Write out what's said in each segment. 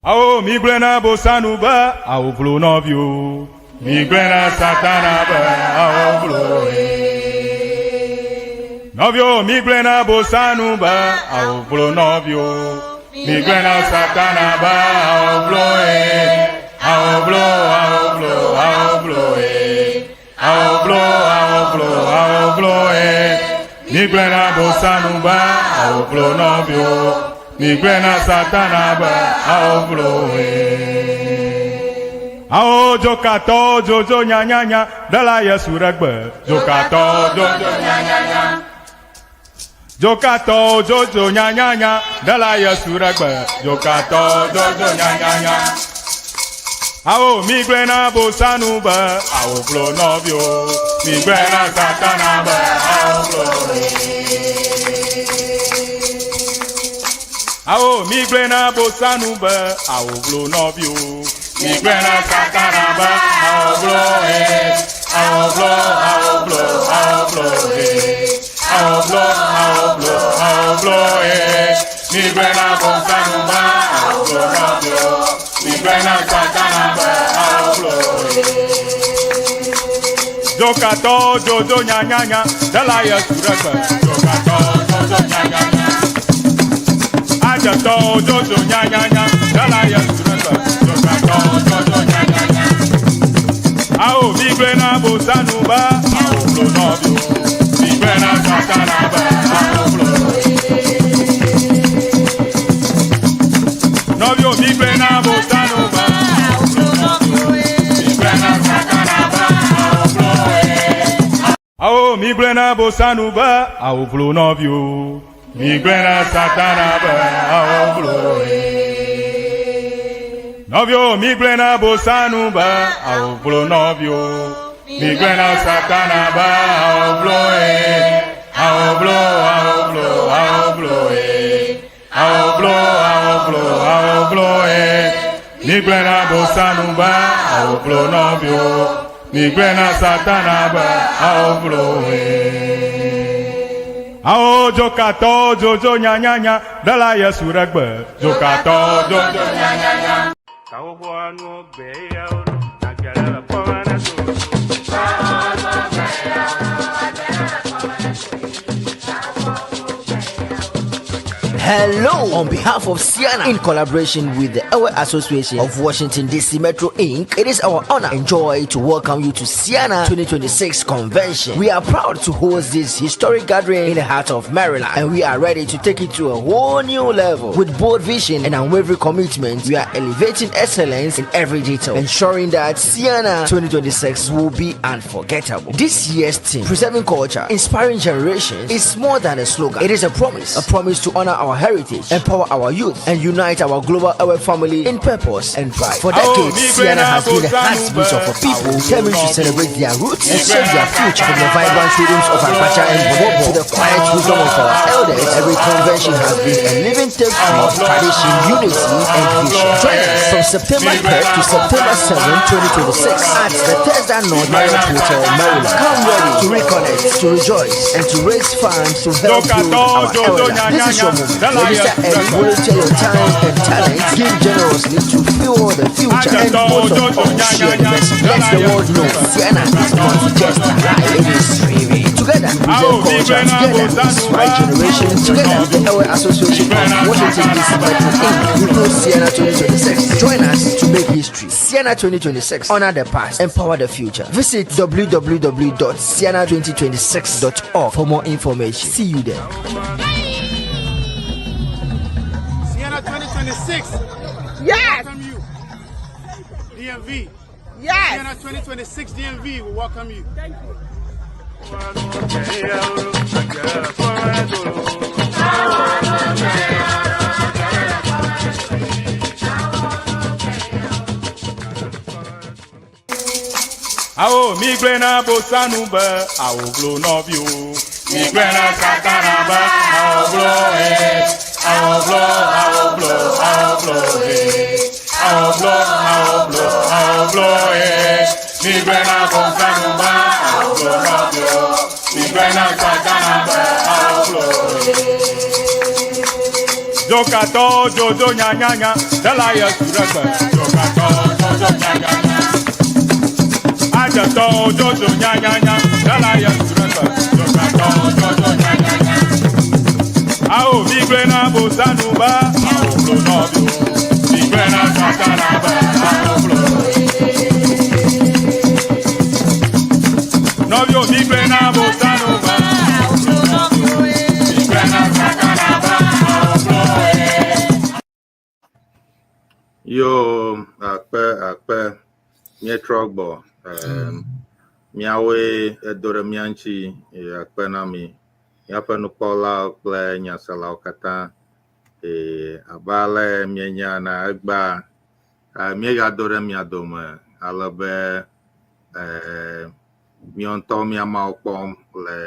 Awo migblɔe na Bosanu be awo vlo nɔviwo. Migblɔe na Satana be awo vlo nɔviwo. Migblɔe na Bosanu be awo vlo nɔviwo. Migblɔe na Satana be awo vlo awo vlo awo vlo awo vlo awo vlo awo vlo awo vlo. Migblɔe na Bosanu be awo vlo nɔviwo. Migblɔe na Satana be awo vlo. Awo dzokatɔwo dzodzo nyanyanya ɖela Yesu ɖe gbe. Dzokatɔwo dzodzo nyanyanya. Dzokatɔwo dzodzo nyanyanya ɖela Yesu ɖe gbe. Dzokatɔwo dzodzo nyanyanya. Awo migblɔe na Bosanu be awo vlo nɔviwo. Migblɔe na Satana be awo vlo. Awo migblɔe na Bosanu be awo vlo nɔviwo. Migblɔe na Satana be awo vlo awo vlo awo vlo awo vlo awo vlo awo vlo awo vlo. Migblɔe na Bosanu be awo vlo nɔviwo. Migblɔe na Satana be awo vlo. Dzokatɔwo dzodzo nyanyanya ɖela Yesu ɖe gbe. Dzokatɔwo dzodzo nyanyanya. Adzetɔwo dzodzo nyanyanya ɖela Yesu ɖe gbe. Dzokatɔwo dzodzo nyanyanya. Awo migblɔe na Bosanu be awo vlo nɔviwo. Migblɔe na Satana be awo vlo. Nɔviwo migblɔe na Bosanu be awo vlo nɔviwo. Migblɔe na Satana be awo vlo. Awo migblɔe na Bosanu be awo vlo nɔviwo. Migblɔe na Satana be awo vlo. Nɔviwo migblɔe na Bosanu be awo vlo nɔviwo. Migblɔe na Satana be awo vlo. Awo vlo awo vlo awo vlo. Awo vlo awo vlo awo vlo. Migblɔe na Bosanu be awo vlo nɔviwo. Migblɔe na Satana be awo vlo. Awo dzokatɔwo dzodzo nyanyanya ɖela Yesu ɖe gbe. Dzokatɔwo dzodzo nyanyanya. Hello, on behalf of Ceana, in collaboration with the Ewe Association of Washington DC Metro Inc., it is our honor and joy to welcome you to Ceana 2026 Convention. We are proud to host this historic gathering in the heart of Maryland, and we are ready to take it to a whole new level. With bold vision and unwavering commitment, we are elevating excellence in every detail, ensuring that Ceana 2026 will be unforgettable. This year's theme, Preserving Culture, Inspiring Generations, is more than a slogan. It is a promise to honor our heritage, empower our youth, and unite our global Ewe family in purpose and pride. For decades, Ceana has been the heartbeat of a people determined to celebrate their roots and shape their future. From the vibrant rhythms of Agbadza and Bobobo to the quiet wisdom of our elders, every convention has been a living tapestry of tradition, unity, and vision. Join us from September 3rd to September 7, 2026 at the Bethesda North Marriott Hotel, Maryland. Come ready to reconnect, to rejoice, and to raise funds to help build our elders. This is your moment. Register and volunteer your time and talent. Give generously to fuel the future and most of all, share the message. Let the world know Ceana is not just alive, it is thriving. Together, we preserve culture. Together, we inspire generations. Together, the Ewe Association of Washington DC Metro Inc. We host Ceana 2026. Join us to make history. Ceana 2026. Honor the past, empower the future. Visit www.ceana2026.org for more information. See you there. Ceana 2026. Yes. Welcome you. DMV. Yes. Ceana 2026 DMV will welcome you. Thank you. Awo migblɔe na Bosanu be awo vlo nɔviwo. Migblɔe na Satana be awo vlo awo vlo awo vlo awo vlo awo vlo awo vlo awo vlo. Migblɔe na Bosanu be awo vlo nɔviwo. Migblɔe na Satana be awo vlo. Dzokatɔ dzodzo nyanyanya, ɖela Yesu ɖe gbe. Dzokatɔ dzodzo nyanyanya. Adzetɔ dzodzo nyanyanya, ɖela Yesu ɖe gbe. Dzokatɔ dzodzo nyanyanya. Awo mi gblɔe na bosanu be awo blo nɔviwo. Mi gblɔe na satana be awo blo. Nɔviwo mi gblɔe na bosanu be awo blo nɔviwo. Mi gblɔe na satana be awo blo. Yo, akpe akpe míetrɔ gbɔ. Em, Míawoe edo ɖe mía ŋuti eye akpe na mi. Míaƒe nukpɔlawo kple nyaselawo katã. Eye abe ale míenya ene egbea eh, míegado ɖe mia dome ale be eh, míawo ŋutɔ mía Mawu kpɔm le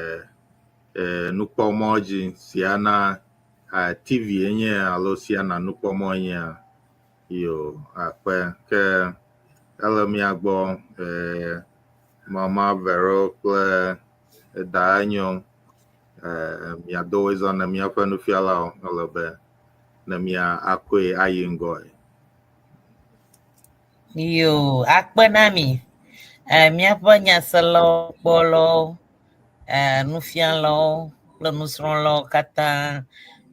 eh, nukpɔmɔ dzi si ana eh, TV enye alo si ana nukpɔmɔ enyea. Yo, akpe ke ele mía gbɔ eh, Mama Vero kple Daenyo eh, miado wòezɔ ne míaƒe nufialawo ele be ne mía akɔe ayi ŋgɔe. Yo, akpe na mi. Eh, míaƒe nyaselawo, kpɔlawo, eh, nufialawo kple nusrɔ̃lawo katã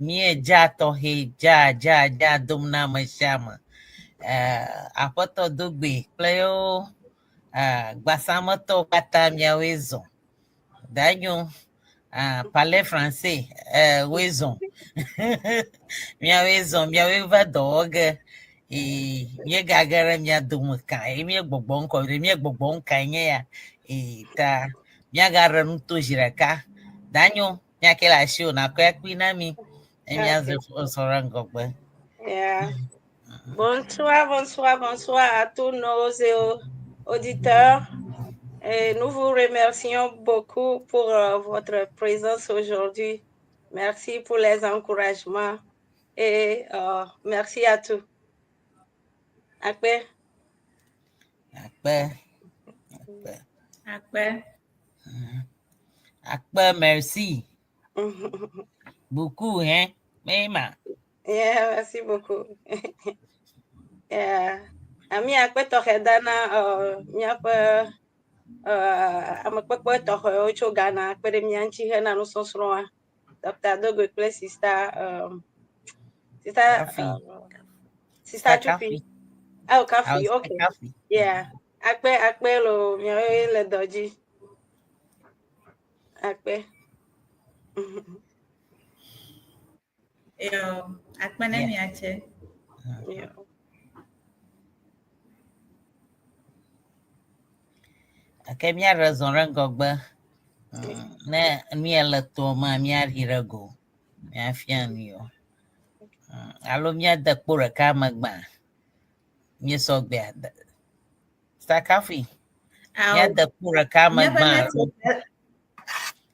míedza tɔxɛ dza dza dza dom na ame sia ame. Eh, aƒetɔ Dogbe kple yewo eh, gbasametɔwo katã miawoe zɔ. Danyo, ah, parler français, eh, woe zɔ. miawoe zɔ, miawoe va dɔ wɔ ge. Ee, míegage ɖe mia dome ka eye míegbɔgbɔm kɔ ɖe míegbɔgbɔm kae nye ya. Ee, ta míagaɖe nu to zi ɖeka. Danyo, míake le asiwò nàkɔe akpui na mí ne míaze zɔ ɖe ŋgɔgbe. Yeah. Bonsoir, bonsoir, bonsoir à tous nos auditeurs. Et nous vous remercions beaucoup pour votre présence aujourd'hui. Merci pour les encouragements et merci à tous. Akpe. Akpe. Akpe. Akpe. Akpe, merci. Beaucoup, hein? Mema. Yeah, merci beaucoup. Yeah. Ami akpe tɔxɛ dana míaƒe amekpekpe tɔxɛwo tso Ghana kpe ɖe mía ŋuti hena nusɔsrɔ̃a. Dr. Dogbe kple Sister Sister Kafi. Sister Chupi. Kafi. Oh, Kafi, Ah, okay. Kafi. Yeah. Akpe akpe lo miawoe le dɔ dzi. Akpe. Yo, akpe ne Yeah. miatse. Yeah. Gake míaɖe zɔ ɖe ŋgɔgbe. Ne mía le toa mea, míaɖi ɖe go. Míafia nu yewo. Alo míade kpo ɖeka me gbã. Míesɔ gbea. Sister Kafi, Ao, míade kpo ɖeka me míaƒe gbã alo network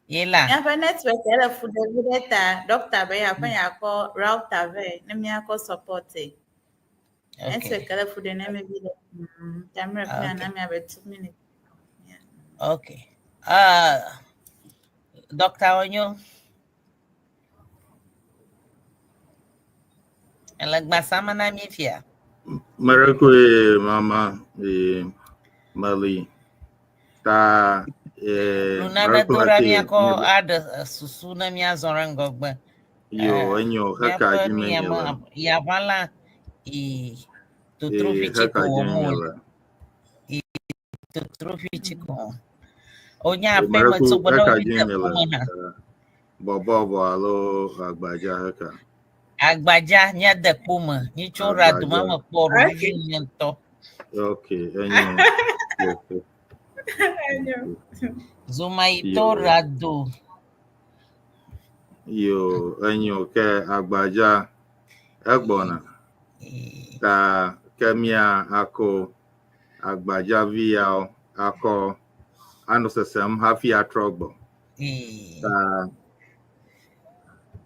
ye la. míaƒe network ele fu ɖe vi ɖe ta doctor be yeaƒe yeakɔ router vɛ ne míakɔ support. Okay. Network ele fu ɖe ne mi vi ɖe. Ta mi reply Okay. na mi abe 2 minutes. Yeah. Okay. Dr. Onyo. Ele gbasama na mi fia. Merekwe mama e Mali ta e Luna ɖe merekwe do ɖa ake míakɔ aɖe susu ne míazɔ ɖe ŋgɔgbe. yo enyo heka Míaƒe dzi nu ya menye me le yaʋala i totrofi e tsi heka ko dzi wɔm menye wole. le Totrofi tsi ko wɔm. Wonye e aƒe me merekwe tso gbe ɖe heka wo dzi de menye le kpome hã. bɔbɔbɔ alo agbadza heka Agbadza míade kpome. Nyitso ɖe dome agbadza me kpɔ ɖo Okay. vivi nye ŋutɔ. okay enyo okay Enyo. Zomayitɔ yo ɖe do. yo enyo ke agbadza egbɔna Ee, ta ke mía ako agbadza vi yawo akɔ anɔ sesem hafi atrɔ gbɔ ee, ta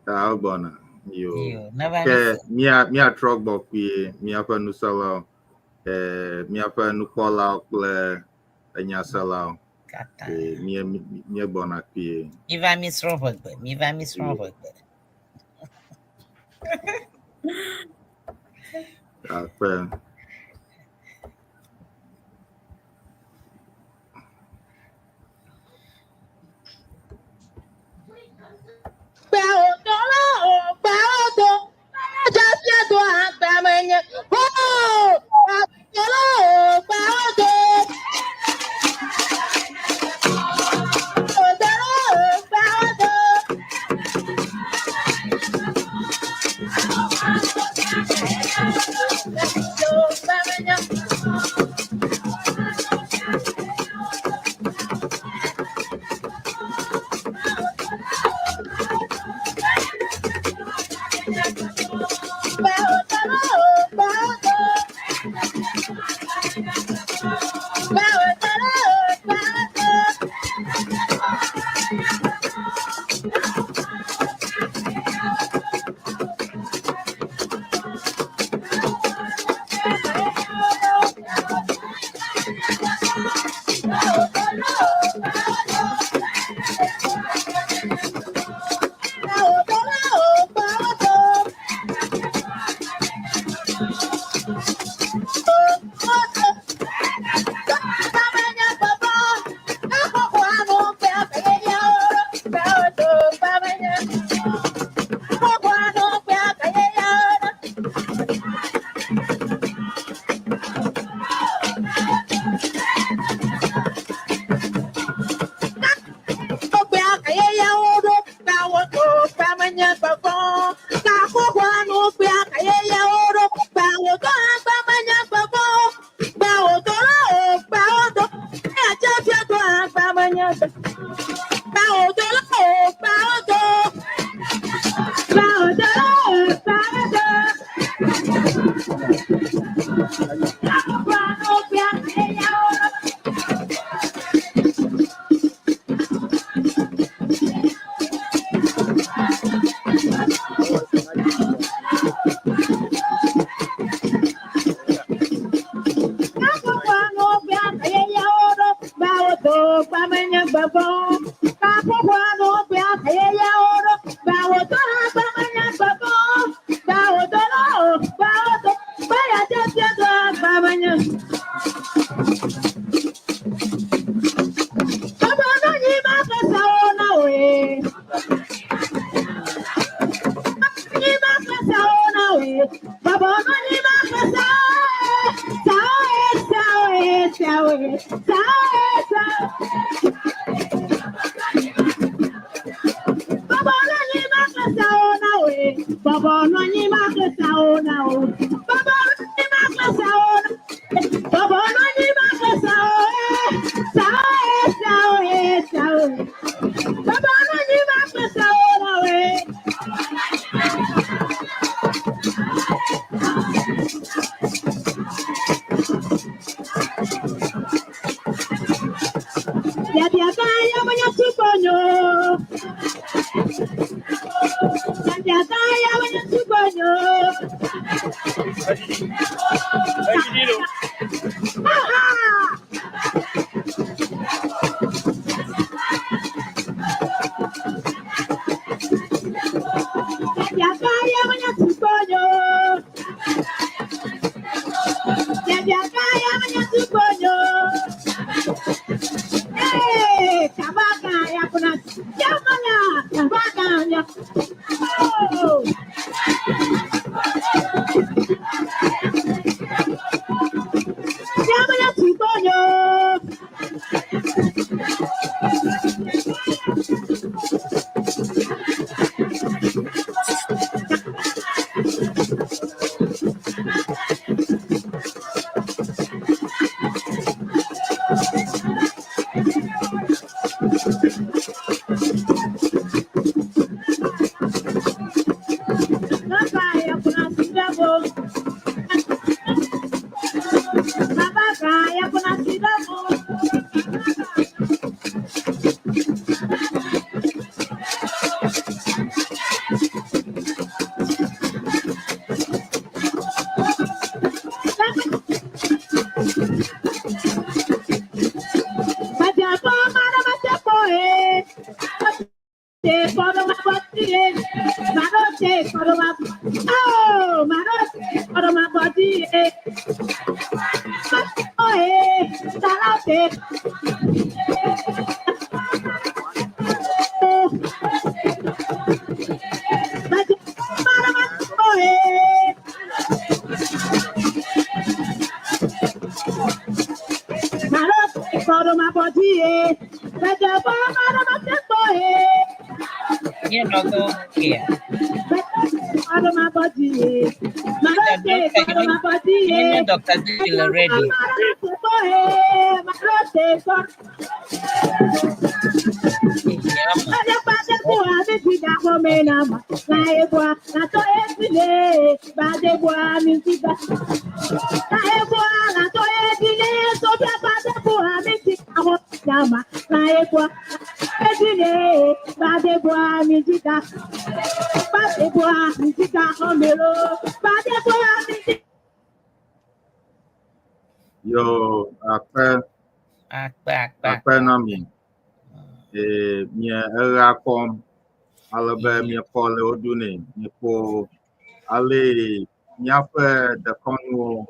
ta egbɔna yo yo, neva ke mi se. mía míatrɔ gbɔ kpuie míaƒe nuselawo eh, míaƒe nukpɔlawo kple enyaselawo Katã. eh, mía míegbɔna kpuie. Mi va mi srɔ̃ ʋegbe. Mi va mi srɔ̃ Yo. ʋegbe. Akpe. Míenɔ do kea. Míenye Dr. Dede le ready. Yo akpe Akpe akpe akpe na mi. Ee, mie eɣea kɔm ale be miekɔ le wo ɖu nɛ. Miekpo ale míaƒe dekɔnuwo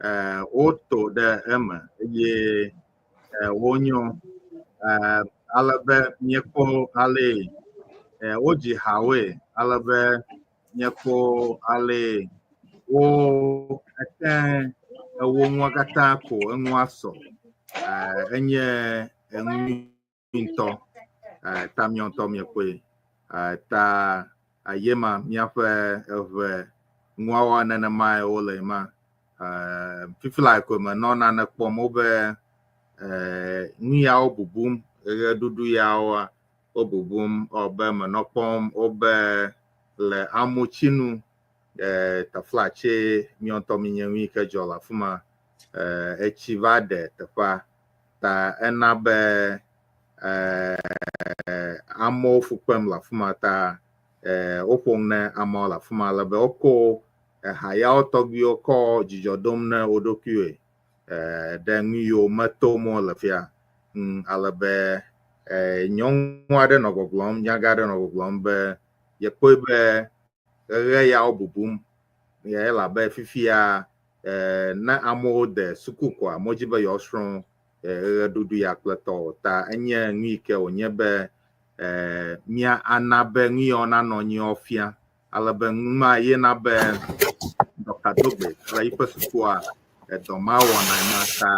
eh, woto ɖe eme eye eh, wonyo. Eh, ale be miekpɔ ale eh, wodzi hawoe ale be miekpɔ ale wo ete ewo nua katã ko enua sɔ. Eh, enye enu ŋutɔ eh, ta miɔ ŋutɔ miekpɔe. Eh, ta ye ma míaƒe eʋe nuawoa nenemae wole ma. Eh, fifi la ko menɔ nane kpɔm wobe eh, nu yawo bubum, ɣeɖuɖu yawoa wo bubum be menɔ kpɔm wobe le amutsinu eh, taflatse miɔ ŋutɔ minye nu yi ke dzɔ le afi ma. Eh, etsi va ɖe teƒea ta ena be eh, amewo fu kpem le afi ma ta eh, woƒo nu ne amewo le afi ma ale be woko eha yawo tɔgbiwo kɔ dzidzɔ dom ne wo ɖokuiwoe eh, ɖe nu yiwo metom wole fia. Ale be eh, nyɔnu aɖe nɔ gbɔgblɔm, nyagã aɖe nɔ gbɔgblɔm be yekpɔe be ɣeɣe yawo bubum elabe fifia eh, ne amewo de suku koa, amewo dzi be yewoasrɔ̃ eh, ɣeɖuɖu ya kple tɔwo ta enye nu yi ke wònye be eh, mía ana be nu yawo nanɔ anyi fia ale be nu ma ye na be Dr. Dogbe kple yiƒe sukua edɔ ma wɔna ma ta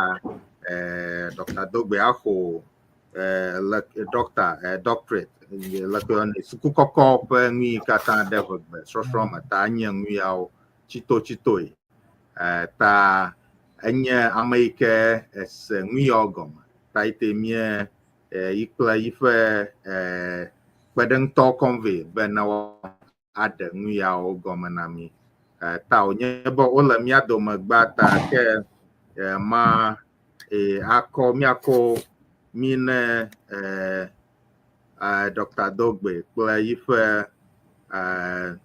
eh, Dr. Dogbe axɔ eh, le doctor eh, doctorate le suku kɔkɔ ƒe nu yi katã ɖe ʋegbe sɔsrɔ̃ me ta enye nu yawo tsitotsitoe. Eh, ta enye ame yi ke ese nu yawo gɔme ta yi te mie eh, yi kple yiƒe eh, kpeɖeŋutɔ kɔm vɛ be ne woaɖe nu yawo gɔme na mí. Eh, ta wònye be wole mía dome gbã ta ke eh, ma eh, akɔ míakɔ mí ne eh, eh, Dr. Dogbe kple yiƒe eh,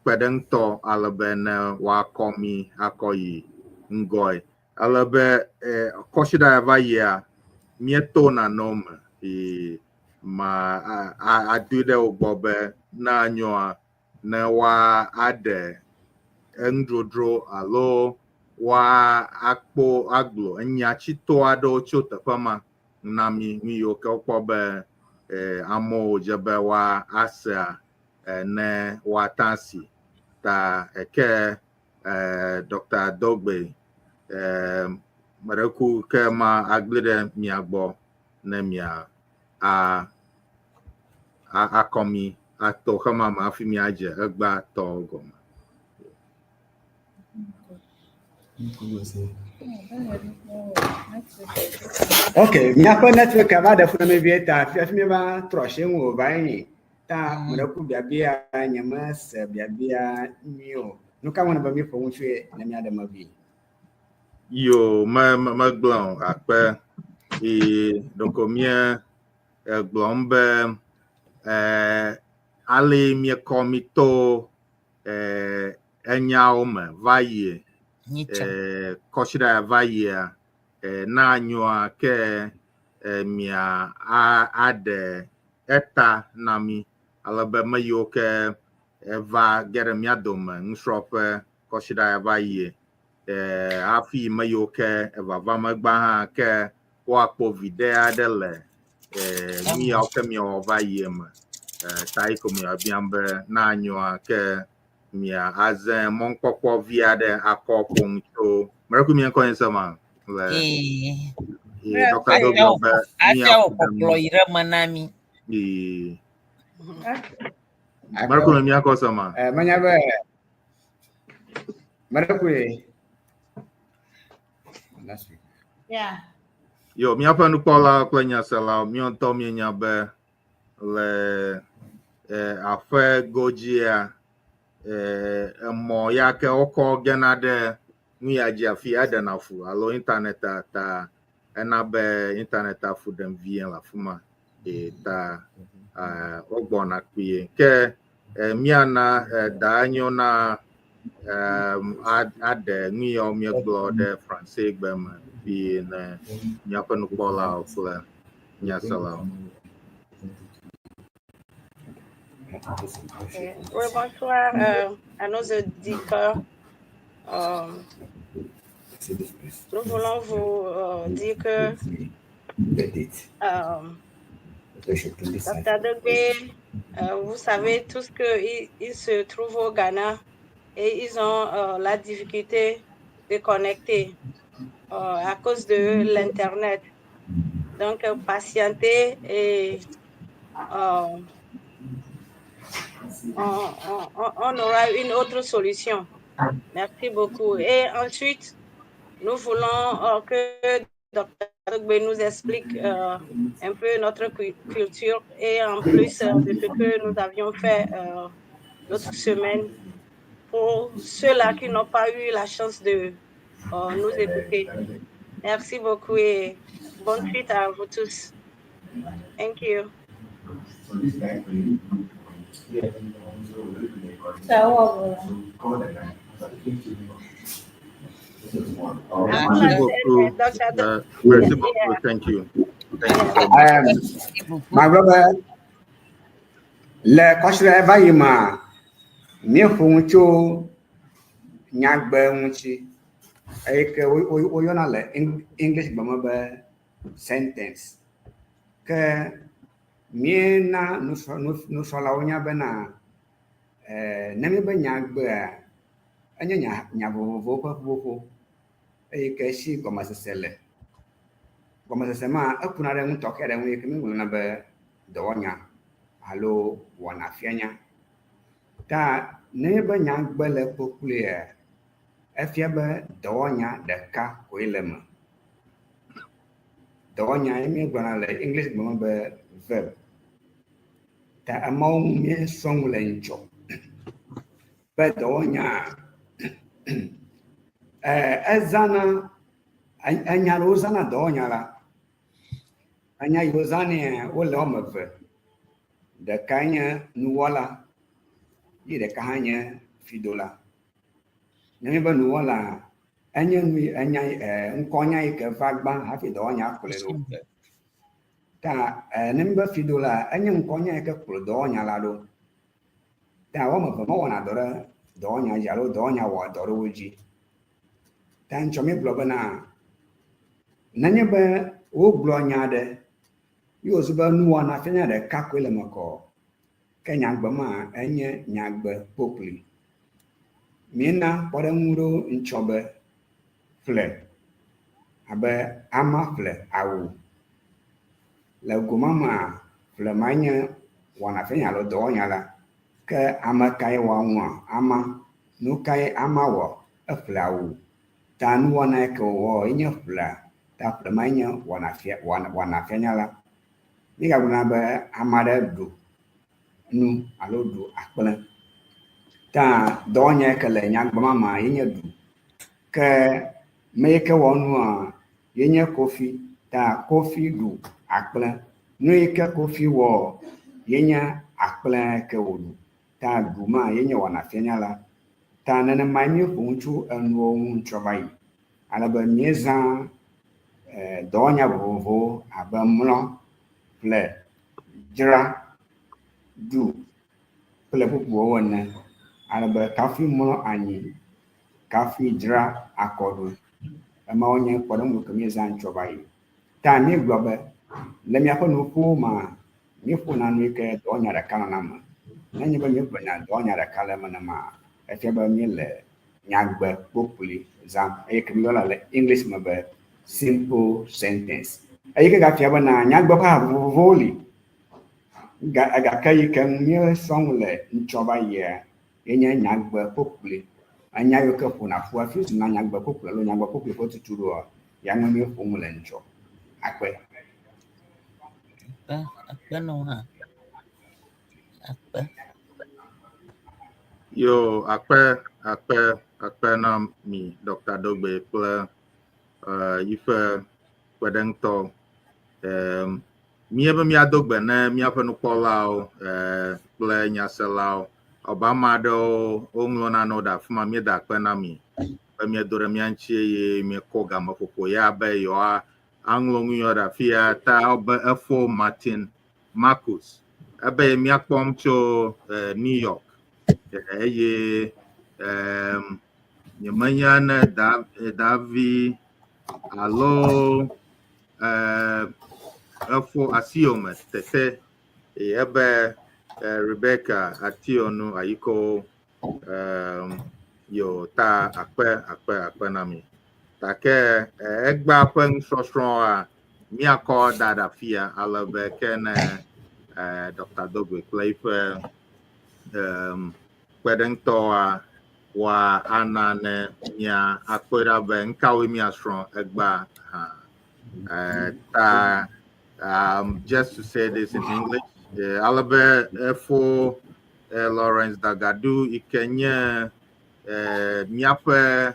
kpeɖeŋutɔ ale be ne woakɔ mí akɔ yi ŋgɔe. Ale be eh, kɔsiɖa ya va yia, míeto nanewo me yi ma adoe ɖe wo gbɔ be ne anyoa, ne woaɖe enudzrodzro alo woa akpɔ agblɔ enya tsito aɖewo tso teƒe ma na mí nu yiwo ke wokpɔ be eh, amewo dze be woa asea eh, ne woate asi. Ta eke eh, Dr. Dogbe eh, meɖeku ke ma agblẽ ɖe mia gbɔ ne mia a a akɔ mi ato xema me hafi miadze egbea tɔwo gɔme. Ok, míaƒe network va ɖe fu na mi vie ta hafi míeva trɔ asi ŋu wòva yi. Ta meɖe ku biabia nye mese biabia nyuie o. Nu ka ŋu be míƒo nu tsoe ne míaɖe me vie? Yo, me me megblɔ o akpe yi ɖeko mie egblɔm be eh, ale miekɔ mi to eh, enyawo me va yie Nyitsɔ. eh, kɔsiɖa ya va yia eh, na nyoa ke eh, mia a, aɖe eta na mi ale be me yiwo ke eva ge ɖe mía dome nusrɔ̃ƒe kɔsiɖa ya va yie. Eh, hafi me yiwo ke evava megba hã ke woakpɔ viɖe aɖe le eh, nu yawo ke miawɔ va yie me. Eh, ta yi ko miabiam be na anyoa ke mia aze mɔnukpɔkpɔ vi aɖe akɔ ƒo nu tso meɖe mia ŋkɔ nye se ma le Ee. ye Dr. Dogbe be Afia wò míaƒo ɖe kpɔkplɔ yi ɖe me na mi. Ee. Meɖe ku mia ŋkɔ se ma. Eh, menya be meɖe koe. Last week. Yeah. Yo, míaƒe nukpɔlawo kple nyaselawo, míawo ŋutɔ míenya be le eh, aƒe godzia, eh, emɔ ya ke wokɔ gena ɖe nu ya dzi afi eɖena fu alo internet ta ena be internet fu ɖem vie le afi ma. E, ta eh, wogbɔna kpuie. Ke eh, míana eh, da enyo na um, aɖe nu yawo míegblɔ ɖe Fransegbe me vie ne míaƒe nukpɔlawo kple nyaselawo. Ok. Oui, bonsoir à nos auditeurs. Nous voulons vous dire que Dr. Dogbe, vous savez tous qu'ils ils se trouvent au Ghana et ils ont la difficulté de connecter à cause de l'Internet. Donc, patientez et on aura une autre solution. Merci beaucoup. Et ensuite, nous voulons que Dr. Dogbe nous explique un peu notre culture et en plus de ce que nous avions fait l'autre semaine pour ceux-là qui n'ont pas eu la chance de nous écouter. Merci beaucoup et bonne suite à vous tous. Thank you. Ça va. Merci beaucoup. Merci beaucoup. Thank you. Thank you so much. My brother, le kɔsiɖa va yi ma, míeƒo nu tso nyagbe ŋuti eye ke woyɔna le English gbe me be sentence. Ke míena nusrɔ̃lawo nya bena ne míebe nyagbea enye nya vovovowo ƒe ƒuƒoƒo eye ke si gɔmesese le. Gɔmesese ma ekuna ɖe nu tɔxɛ aɖe ŋu yi ke míegblɔna be dɔwɔnya alo wɔnafianya. Ta ne míebe nyagbe le kpokploea, efia be dɔwɔnya ɖeka koe le eme. Dɔwɔnya ye míegblɔna le English gbe me be verb. Ta amewo ŋu míesrɔ̃ nu le ŋutsɔ be dɔwɔnya ezãna enya ɖewo zãna dɔwɔnya la. Enya yi wozãnɛ wole woame eve. Ɖeka nye nuwɔla ye ɖeka hã nye fidola. Ne míebe nuwɔla enye nu enya ŋkɔnya yi ke va gbã hafi dɔwɔnya kplɔe ɖo. Ta ne míebe fidola enye ŋkɔnya yi ke kplɔ dɔwɔnya la ɖo. Ta woame eve mewɔna dɔ ɖe dɔwɔnya dzi alo dɔwɔnya wɔa dɔ ɖe wo dzi. Ta ŋutsɔ míegblɔ bena nenye be wogblɔ nya aɖe ye wòzu be nuwɔna fianya ɖeka koe le eme kɔ, ke nyagbe ma enye nyagbe kpokploe. Míena kpɔɖeŋu ɖewo ŋutsɔ be ƒle abe ama ƒle awu. Le goma mea, ƒle ma nye wɔnafianya alo dɔwɔnya la. Ke ame kae wɔ nua? Ama. Nu kae ama wɔ? Eƒle awu. Ta nuwɔna yi ke wòwɔ ye nye ƒlea. Ta ƒle ma nye wɔnafianya la. Míegagblɔna be ame aɖe ɖu nu alo ɖu akplẽ. Ta dɔwɔnya yi ke le nyagbe ma mea ye nye ɖu. Ke me yi ke wɔ nua ye nye Kofi. Ta Kofi ɖu akplẽ. Nu yi ke Kofi wɔ ye nye akplẽ ke wòɖu. Ta ɖu ma ye nye wɔnafianya la. Ta nenemae míeƒo nu tso enuwo ŋu ŋutsɔ va yi. Ale be míezã dɔwɔnya vovovowo abe mlɔ, ƒle, dzra, ɖu kple bubuawo ene. Ale be kafi mlɔ anyi. Kafi dzra akɔɖu. Emawo nye kpɔɖeŋu ke míezã ŋtsɔ va yi. Ta míegblɔ be le míaƒe nuƒowo mea, míeƒona nu yi ke dɔwɔnya ɖeka nɔna eme. Nenye be míegblɔ nya dɔwɔnya ɖeka le eme nema, efia be míele nyagbe kpokploe zãm eye ke míeyɔna le English me be simple sentence. Eyi ke gafia bena nyagbe ƒe ha vovovowo li. Ga gake yi ke ŋu míesrɔ̃ nu le ŋtsɔ va yia, ye nye nyagbe kpokploe. Enya yiwo ke ƒona ƒu hafi zuna nyagbe kpokploe alo nyagbe kpokploe ƒe tutuɖoa, ya ŋue míeƒo nu le ŋtsɔ. Akpe. Akpe, akpe na wo hã. Akpe. Yo, akpe, akpe, akpe na mi, Dr. Dogbe kple yiƒe kpeɖeŋutɔ. Míebe míado gbe ne míaƒe nukpɔlawo kple nyaselawo. Abe ame aɖewo woŋlɔ nanewo ɖe afi ma, míeda akpe na mi be míedo ɖe mía ŋuti eye míekɔ gameƒoƒo ya be yewoa aŋlɔ nu yawo ɖe afi ya ta be efo Martin Marcus ebe míakpɔm tso New York eye nyemenya ne da Davi alo efo Asiome tete ebe Rebecca Ationu Ayiko yo ta akpe akpe akpe na mi. Gake egbea ƒe nusɔsrɔ̃a míakɔ da ɖe afia ale be ke ne Dr. Dogbe kple eƒe kpeɖeŋutɔwoa woa ana ne mía akpɔe ɖa be nukawoe míasrɔ̃ egbea hã. Ta just to say this in English, ale be efo Lawrence Dagadu yi ke nye míaƒe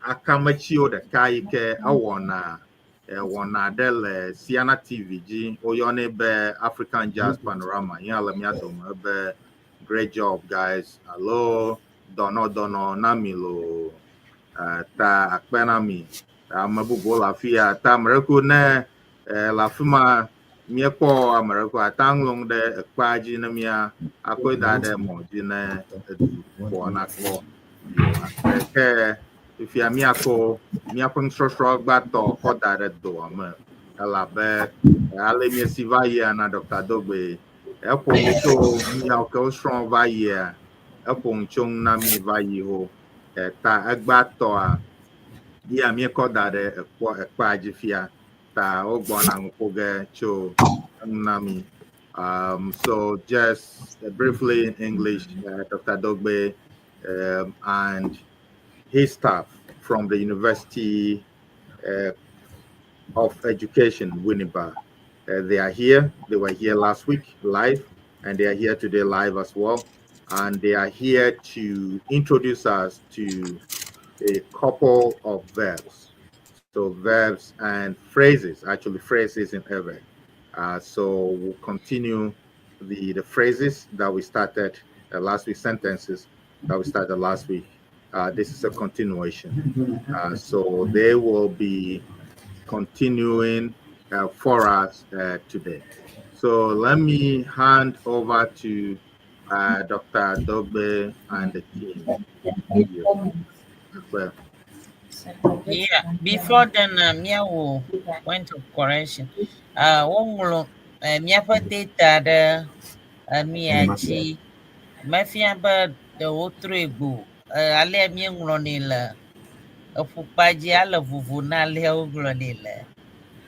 akametsiwo ɖeka yi ke ewɔna wɔna ɖe le Siana TV dzi. Woyɔnɛ be African Jazz Panorama. Yɛa le mía dome be great job, guys. Alo dɔnɔ dɔnɔ na mi lo ta akpe na mi. Ame bubuwo le afi ya ta ame ɖe ko ne le afi ma míekpɔ ame ɖe ko ata ŋlɔ nu ɖe ekpea dzi ne mía akɔe da ɖe mɔ dzi ne edu ƒoa nakpɔ. Ke fifia míakɔ míaƒe nusɔsrɔ̃ gbãtɔ kɔ da ɖe doa me elabe ale míesi va yia na Dr. Dogbe eƒo nu tso nuyawo ke wosrɔ̃ va yia eƒo nu tso nu na mí va yi ho ta egbãtɔa ya míekɔ da ɖe ekpɔ ekpea dzi fia ta wogbɔna nu ƒo ge tso enu na mí. So just briefly in English, Dr. Dogbe and his staff from the University of Education, Winneba. They are here. They were here last week live, and they are here today live as well. And they are here to introduce us to a couple of verbs. So verbs and phrases, actually phrases in Ewe. So we'll continue the phrases that we started last week, sentences that we started last week. This is a continuation. So they will be continuing for us today. So let me hand over to Dr. Dogbe and the team. Well, Yeah, before then, míawo point of correction. Woŋlɔ míaƒe data ɖe enu ya dzi. Mefia be ɖe wotrɔe gbo. Alea míeŋlɔnɛ le eƒukpa dzi ale vovo na alea wogblɔnɛ le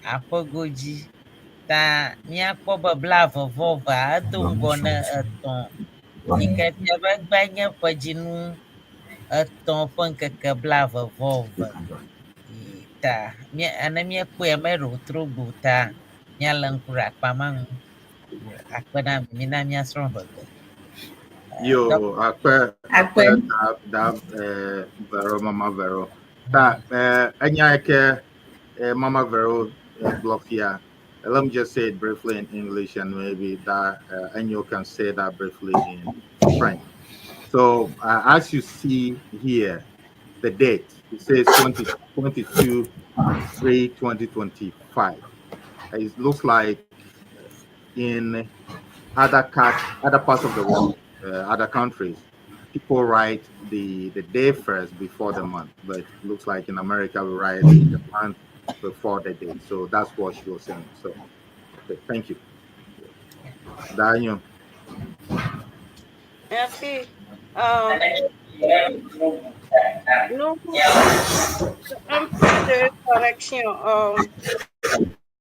aƒegodzi. Ta míakpɔ be 22 evea edo ŋgɔ ne etɔ̃. Yi ke fia be egbea nye ƒedzinu etɔ̃ ƒe ŋkeke 22. Ta mía ne míekpɔe meɖe wòtrɔ gbo ta míalé ŋku ɖe akpa ma ŋu. Akpe na mi, mina míasrɔ̃ ʋegbe. Yo, akpe, Akpe. akpe, da, da, Vero, Mama Vero. Ta, enya ke, Mama Vero, gblɔ fia. Let me just say it briefly in English and maybe that Enyo can say that briefly in French. So, as you see here, the date, it says 2022 3 2025. It looks like in other parts of the world, other countries, people write the the day first before the month, but it looks like in America we write the month before the day. So that's what she was saying. So, okay, thank you, Daniel. Merci. Nous, un peu de correction.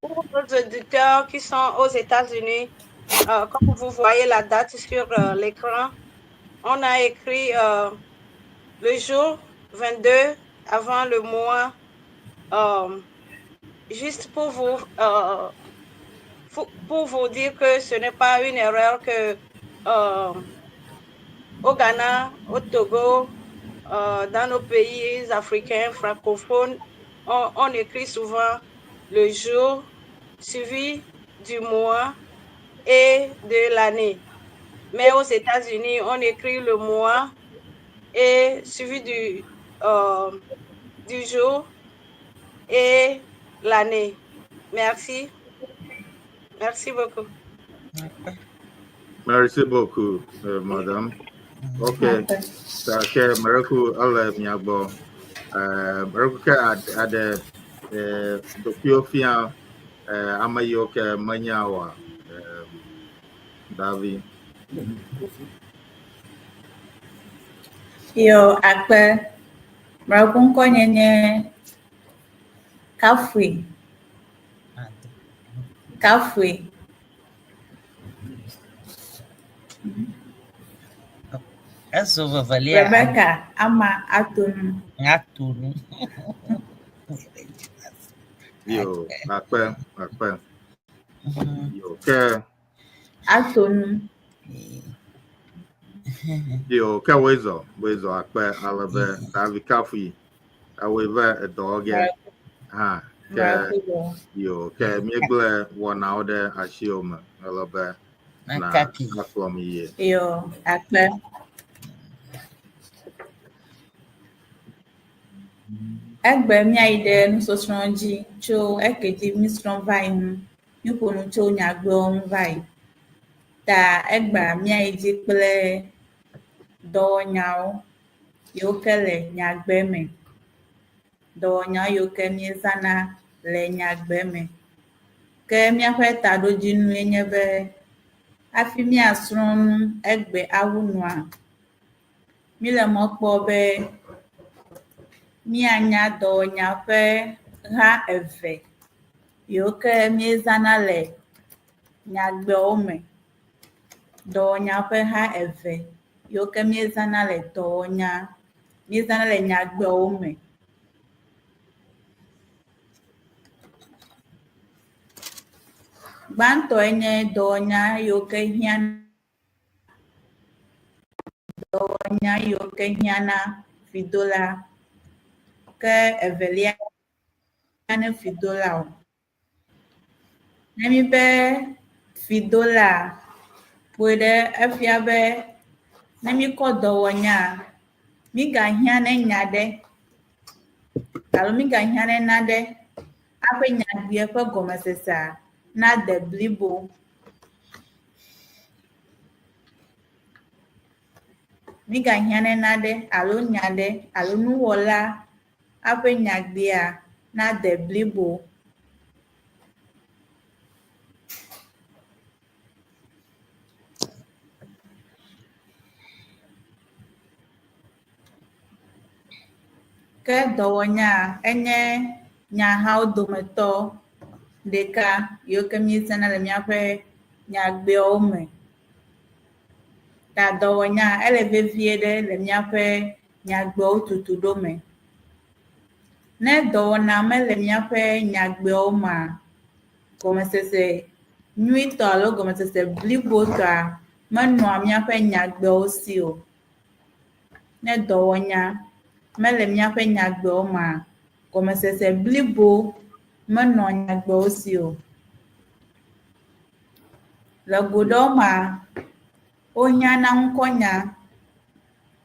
Pour nos auditeurs qui sont aux États-Unis, comme vous voyez la date sur l'écran, on a écrit le jour 22 avant le mois, juste pour vous dire que ce n'est pas une erreur que au Ghana, au Togo, dans nos pays africains francophones, on écrit souvent le jour suivi du mois et de l'année. Mais aux États-Unis, on écrit le mois et suivi du jour et l'année. Merci. Merci beaucoup. Merci beaucoup, madame. Ok, ke mereku ele mia gbɔ. Mereku ke aɖe ɖokuiwo fia ame yiwo ke menya oa. Davi. Yo, akpe. Mereku ŋkɔnye nye Kafui. Kafui. Ezo vevelia. Rebecca Ama Atonu. Atonu. Yo, akpe, akpe. Yo, ke Atonu. Yo, ke woezɔ, woezɔ akpe ale be Davi Kafui. Ewoe ve edɔ ge hã. Ke yo, ke míegblẽ wɔnawo ɖe asiwò me ale be na Kaki. akplɔ mi yie. Yo, akpe. Egbe míayi ɖe nusɔsrɔ̃ dzi tso eke dzi mísrɔ̃ va yi ŋu. Míƒo nu tso nyagbewo ŋu va yi. Ta egbea míayi dzi kple dɔwɔnyawo yiwo ke le nyagbe me. Dɔwɔnyawo yiwo ke míezãna le nyagbe me. Ke míaƒe taɖodzinue nye be hafi míasrɔ̃ nu egbe awu nua, míle mɔ kpɔm be míanya dɔwɔnya ƒe ha eve yiwo ke míezãna le nyagbewo me. Dɔwɔnya ƒe ha eve yiwo ke míezãna le dɔwɔnya, míezãna le nyagbewo me. Gbãtɔe nye dɔwɔnya yiwo ke hiã dɔwɔnya yiwo ke hiãna fidola. Ke evelia ne fidola o. Ne mi be fidola ƒoe ɖe efia be ne míkɔ dɔwɔnya, mígahiã ne nya ɖe alo mígahiã ne naɖe aƒe nyagbea ƒe gɔmesesea nade blibo. Mígahiã ne naɖe alo nya ɖe alo nuwɔla aƒe nyagbea nade blibo. Ke dɔwɔnya enye nyahawo dometɔ ɖeka yiwo ke míezãna le míaƒe nyagbewo me. Ta dɔwɔnya ele vevie ɖe le míaƒe nyagbewo tutuɖo me. Ne dɔwɔna mele míaƒe nyagbewo mea, gɔmesese nyuitɔ alo gɔmesese blibotɔa menɔa míaƒe nyagbewo si o. Ne dɔwɔnya mele míaƒe nyagbewo mea, gɔmesese blibo menɔa nyagbewo si o. Le go ɖewo mea, wohiãna ŋkɔnya,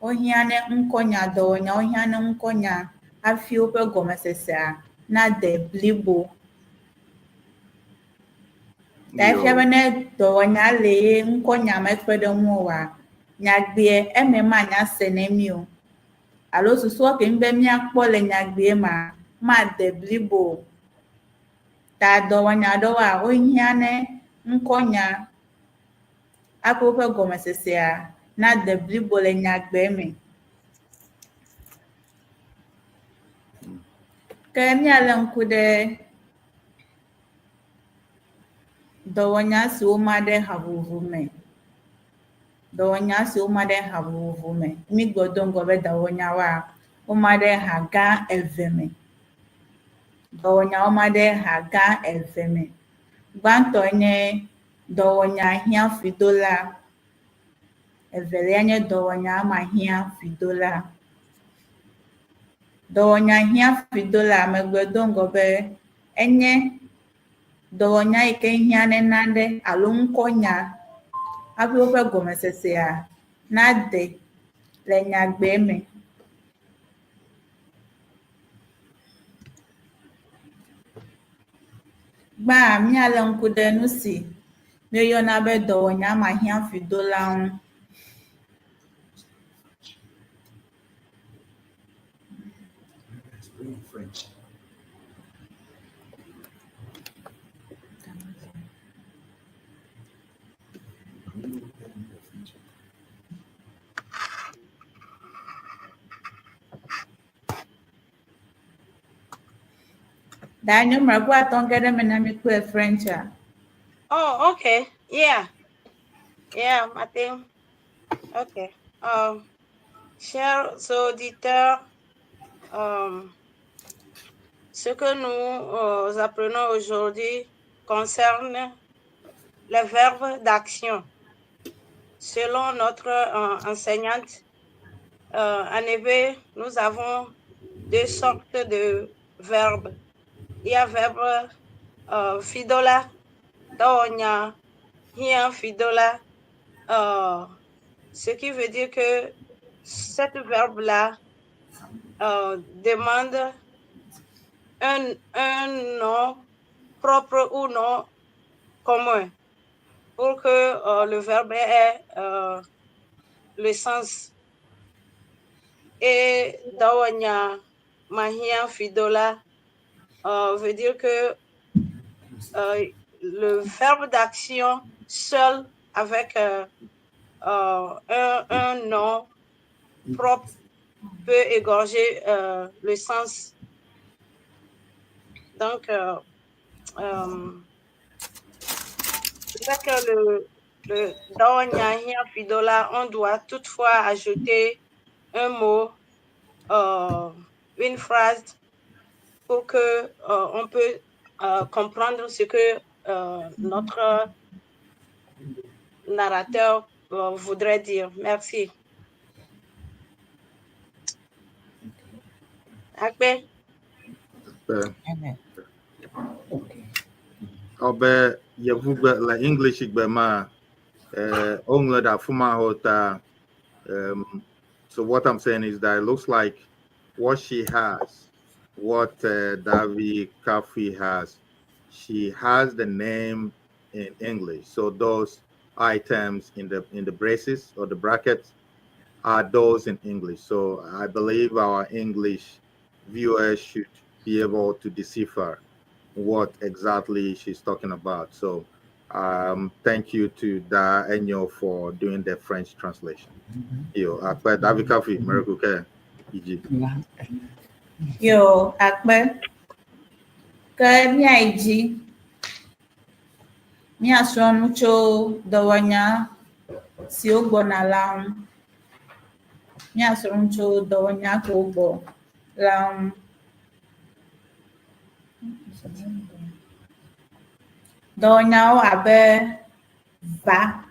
wohiã ne ŋkɔnya, dɔwɔnyawo hiã ne ŋkɔnya hafi woƒe gɔmesesea nade blibo. Ta efia be ne dɔwɔnya le ye ŋkɔnya mekpe ɖe ŋu oa, nyagbea eme manya se ne mí o. Alo susua ke mí be míakpɔ le nyagbea mea, made blibo o. Ta dɔwɔnya aɖewoa, wohiã ne ŋkɔnya hafi woƒe gɔmesesea nade blibo le nyagbe me. Ke míalé ŋku ɖe dɔwɔnya siwo ma ɖe ha vovovo me. Dɔwɔnya siwo ma ɖe ha vovovo me. Mígblɔ do ŋgɔ be dɔwɔnyawoa, woma ɖe ha gã eve me. Dɔwɔnyawo ma ɖe ha gã eve me. Gbãtɔe nye dɔwɔnya hiãfuidola. Evelia nye dɔwɔnya mahiãfuidola. Dɔwɔnya hiãfuidola megblɔe do ŋgɔ be enye dɔwɔnya yi ke hiã ne nane alo ŋkɔnya hafi woƒe gɔmesesea nade le nyagbe me. Gbã, míalé ŋku ɖe nu si míeyɔna be dɔwɔnya mahiãfuidola ŋu. Daniel Mrakua atɔ ge ɖe eme na mi kple French-a. Oh, okay. Yeah. Yeah, I think. Okay. Chers auditeurs, ce que nous apprenons aujourd'hui concerne les verbes d'action. Selon notre enseignante, en effet, nous avons deux sortes de verbes. Il y a verbe fidola, dɔwɔnya, hiã fidola, ce qui veut dire que cette verbe-là demande un nom propre ou nom commun pour que le verbe ait le sens. Et dɔwɔnya mahiã fidola veut dire que le verbe d'action seul avec un nom propre peut égorger le sens. Donc, c'est que le dɔwɔnya hiã fidola, on doit toutefois ajouter un mot, une phrase pour que on peut comprendre ce que notre narrateur voudrait dire. Merci. Akpe. Akpe. Ɔbe yevugbe le English gbe ma, woŋlɔ ɖe afi ma hã ta. So what I'm saying is that it looks like what she has, what Davi Kafi has, she has the name in English. So those items in the braces or the brackets are those in English. So I believe our English viewers should be able to decipher what exactly she's talking about. So thank you to Da Enyo for doing the French translation. Yo, akpe Davi Kafi, Miracle Care, EG. Yo, akpe. Ke míayi dzi. Míasrɔ̃ nu tso dɔwɔnya siwo gbɔna la ŋu. Míasrɔ̃ nu tso dɔwɔnya kewo gbɔ la ŋu. Dɔwɔnyawo abe va.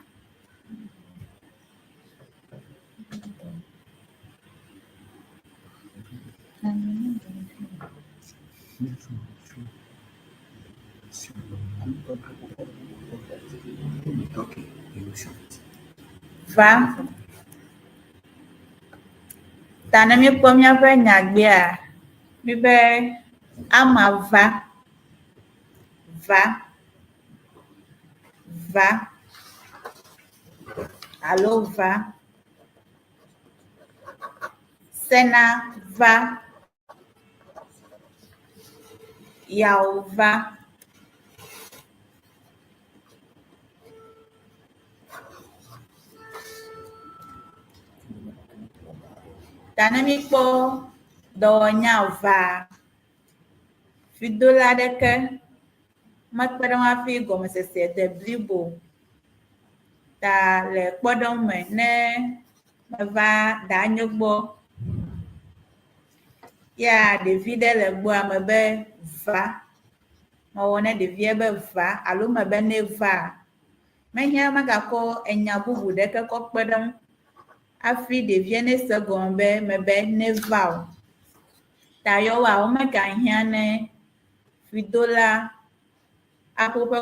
Va. Ta ne míekpɔ míaƒe nyagbea, míbe ama va, va, va alo va. Sena va. Yao va. Ta ne míkpɔ dɔwɔnya va, fidola aɖeke mekpe ɖe eŋu hafi gɔmesese de blibo. Ta le kpɔɖeŋu me ne meva danye gbɔ ya ɖevi ɖe le gbɔa mebe va, mewɔ ne ɖevia be va alo mebe neva, mehiã megakɔ enya bubu ɖeke kɔ kpe ɖe eŋu hafi ɖevia nese egɔme be mebe neva o. Ta yewoa womegahiã ne fidola aƒe woƒe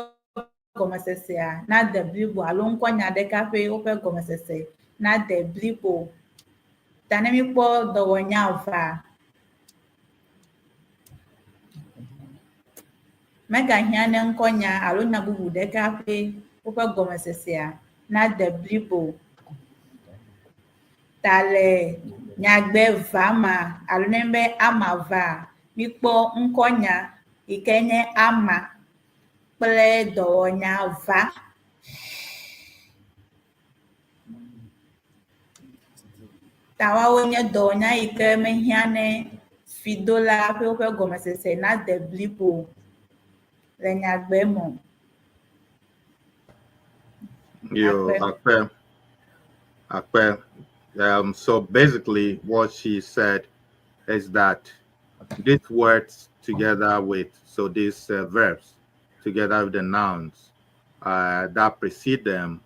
gɔmesesea nade blibo alo ŋkɔnya ɖeka ƒe woƒe gɔmesese nade blibo. Ta ne míkpɔ dɔwɔnya vaa, megahiã ne ŋkɔnya alo nya bubu ɖeka ƒe woƒe gɔmesesea nade blibo. Ta le nyagbe va ma alo ne be ama va, míkpɔ ŋkɔnya yi ke nye ama kple dɔwɔnya va. Ta woawo nye dɔwɔnya yi ke mehiã ne fidola ƒe woƒe gɔmesese nade blibo le nyagbe me o. Yo, Akpe. Akpe, Akpe. So basically, what she said is that these words together with, so these verbs together with the nouns that precede them,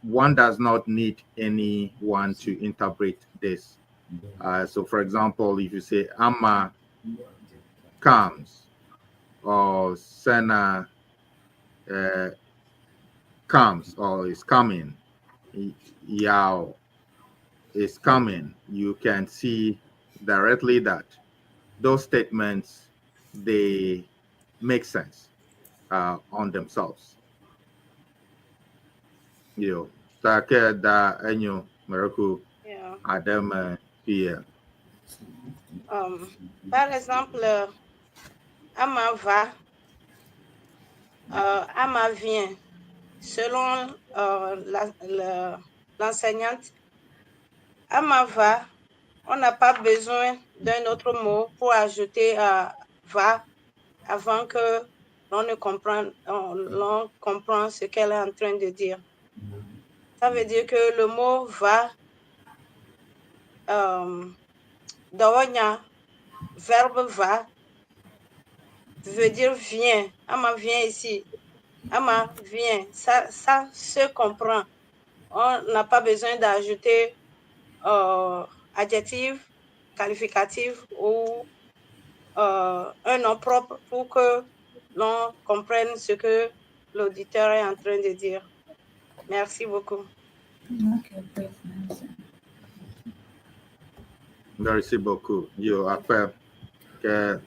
one does not need anyone to interpret this. So, for example, if you say Ama comes or Sena comes or is coming, Yao is coming, you can see directly that those statements, they make sense on themselves. Yo, take da enyo mereku Yeah. adem here. Par exemple, Ama va, Ama vient. Selon l'enseignante, Ama va, on n'a pas besoin d'un autre mot pour ajouter va avant que l'on ne comprenne, l'on comprend ce qu'elle est en train de dire. Ça veut dire que le mot va, dɔwɔnya, verbe va, veut dire viens. Ama vient ici. Ama vient. Ça se comprend. On n'a pas besoin d'ajouter adjectif, qualificatif ou un nom propre pour que l'on comprenne ce que l'auditeur est en train de dire. Merci beaucoup. Ok, merci. Merci beaucoup. Yo, akpe ke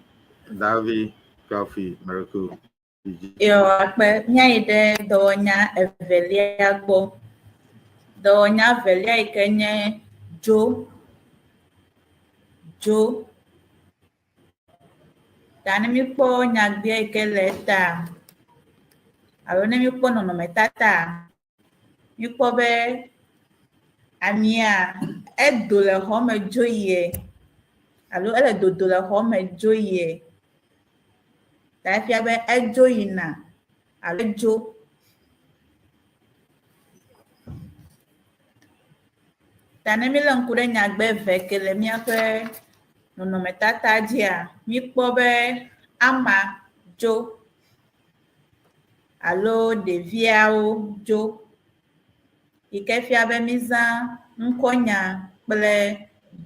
Davi Kofi Mereku. Yo, akpe míayi ɖe dɔwɔnya evelia gbɔ. Dɔwɔnya evelia yi ke nye dzo. Dzo. Ta ne míkpɔ nyagbea yi ke le eta alo ne míkpɔ nɔnɔmetata, míkpɔ be amea edo le xɔ me dzo yie alo ele dodo le xɔ me dzo yie. Ta efia be edzo yina alo edzo. Ta ne mílé ŋku ɖe nyagbe eve ke le míaƒe nɔnɔmetata dzia, míkpɔ be ama dzo alo ɖeviawo dzo yi ke fia be mízã ŋkɔnya kple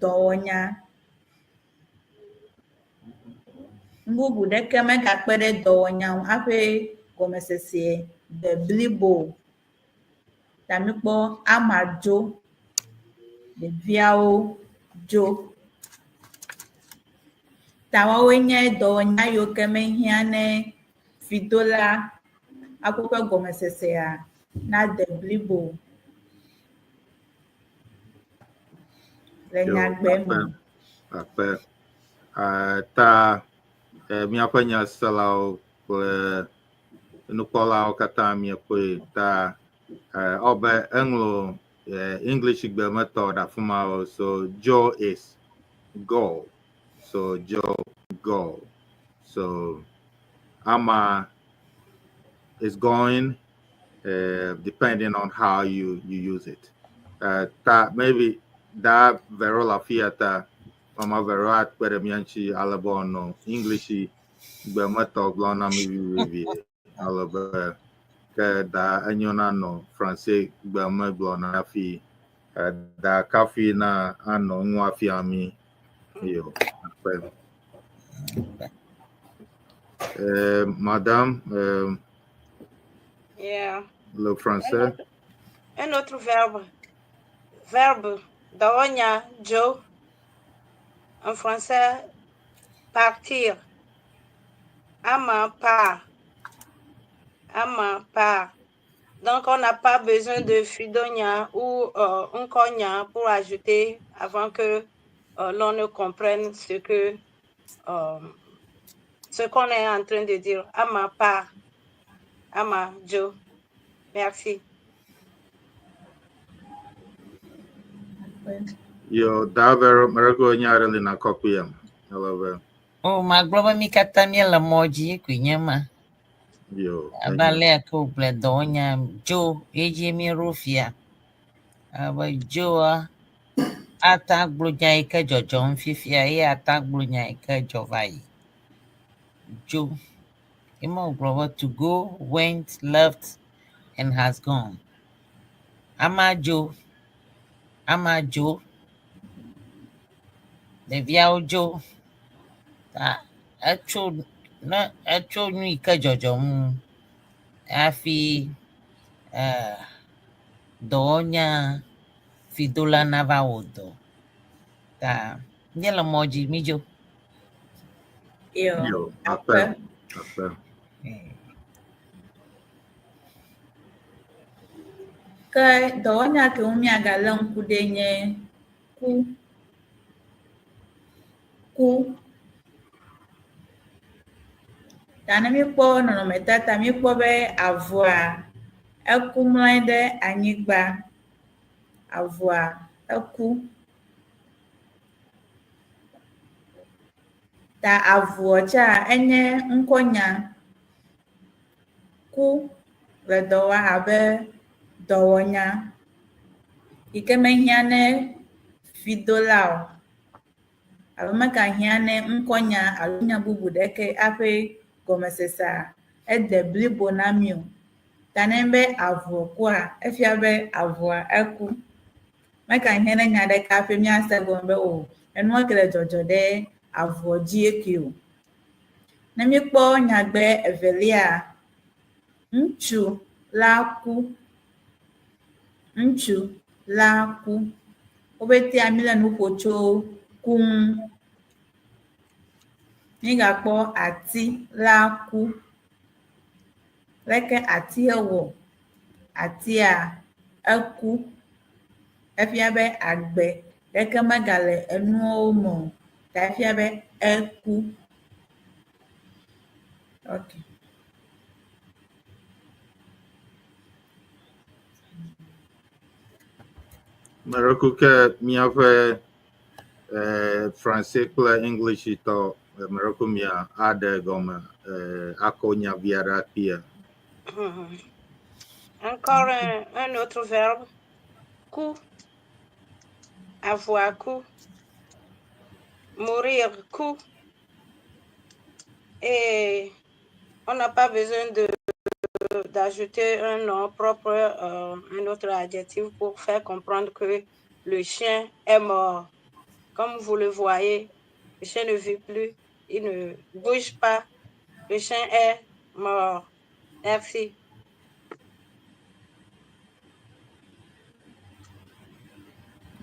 dɔwɔnya. Nu bubu ɖeke megakpe ɖe dɔwɔnya ŋu hafi gɔmesese de blibo. Ta míkpɔ ama dzo, ɖeviawo dzo. Ta woawoe nye dɔwɔnya yiwo ke mehiã ne fidola hafi woƒe gɔmesesea nade blibo. Le Yo, nyagbe me. Akpe, akpe. Ta míaƒe nyaselawo kple nukpɔlawo katã miekpɔe ta ewɔ be eŋlɔ English gbe metɔ ɖe afi ma o. So dzo is go. So dzo go. So ama is going depending on how you use it. Ta maybe that Verola Fiata Mama Vero akpe ɖe mía ŋuti ale be wòanɔ English gbe metɔ gblɔm na mi vivivi ale be ke da enyo na nɔ Français gbe me gblɔ na hafi da kafi na anɔ nua fia mi. Yo, akpe. Madame, le français. Un autre verbe. Verbe. Dɔwɔnya, dzo. En français, partir. Ama part. Ama part. Donc, on n'a pas besoin de fidonya ou nkonya pour ajouter avant que l'on ne comprenne ce qu'on est en train de dire. Ama part. Ama dzo. Merci. Yo, da Vero, mereko nya ɖe li na kɔkɔe yam. Ale be O, magblɔ be mí katã míele mɔ dzi koe nye ma. Yo, Abe alea ke wògblɔe dɔwɔnya dzo ye dzie míeɖo fia. Abe dzoa ate agblɔ nya yi ke dzɔdzɔm fifia eye ate agblɔ nya yi ke dzɔ va yi. Dzo. Ema wògblɔ be to go, went, left and has gone. Ama dzo. Ama dzo. Ɖeviawo dzo. Ta etso ne etso nu yi ke dzɔdzɔm hafi dɔwɔnya fidola nava wɔ dɔ. Ta míele mɔ dzi mídzo. Yo, Yo, akpe. Akpe, akpe. Ke dɔwɔnya ke ŋu míagalé ŋku ɖe nye ku. Ku. Ta ne míekpɔ nɔnɔmetata, míekpɔ be avɔa eku mlɔ anyi ɖe anyigba. Avɔa eku. Ta avɔ tsa enye ŋkɔnya. Ku le dɔ wɔm abe dɔwɔnya yi ke mehiã ne fidola o alo megahiã ne ŋkɔnya alo nya bubu ɖeke hafi gɔmesesea ede blibo na mí o. Ta ne be avɔ kua, efia be avɔa eku. Megahiã ne nya ɖeke hafi míase egɔme be o enua ke le dzɔdzɔ ɖe avɔ dzie ke o. Ne míekpɔ nyagbe evelia, ŋutsu la ku. Ŋutsu la ku. Wo ƒetea míle nu ƒo tso ku ŋu. Mígakpɔ ati la ku. Leke atia wɔ? Atia eku. Efia be agbe ɖeke megale enuawo me o. Ta efia be eku. Okay. Mereku ke míaƒe Français kple English tɔ mereku mia aɖe gɔme akɔ nya vi aɖe akpia. Encore un autre verbe. Ku. Avoir ku. Mourir ku. Et on n'a pas besoin de d'ajouter un nom propre, un autre adjectif pour faire comprendre que le chien est mort. Comme vous le voyez, le chien ne vit plus, il ne bouge pas. Le chien est mort. Merci.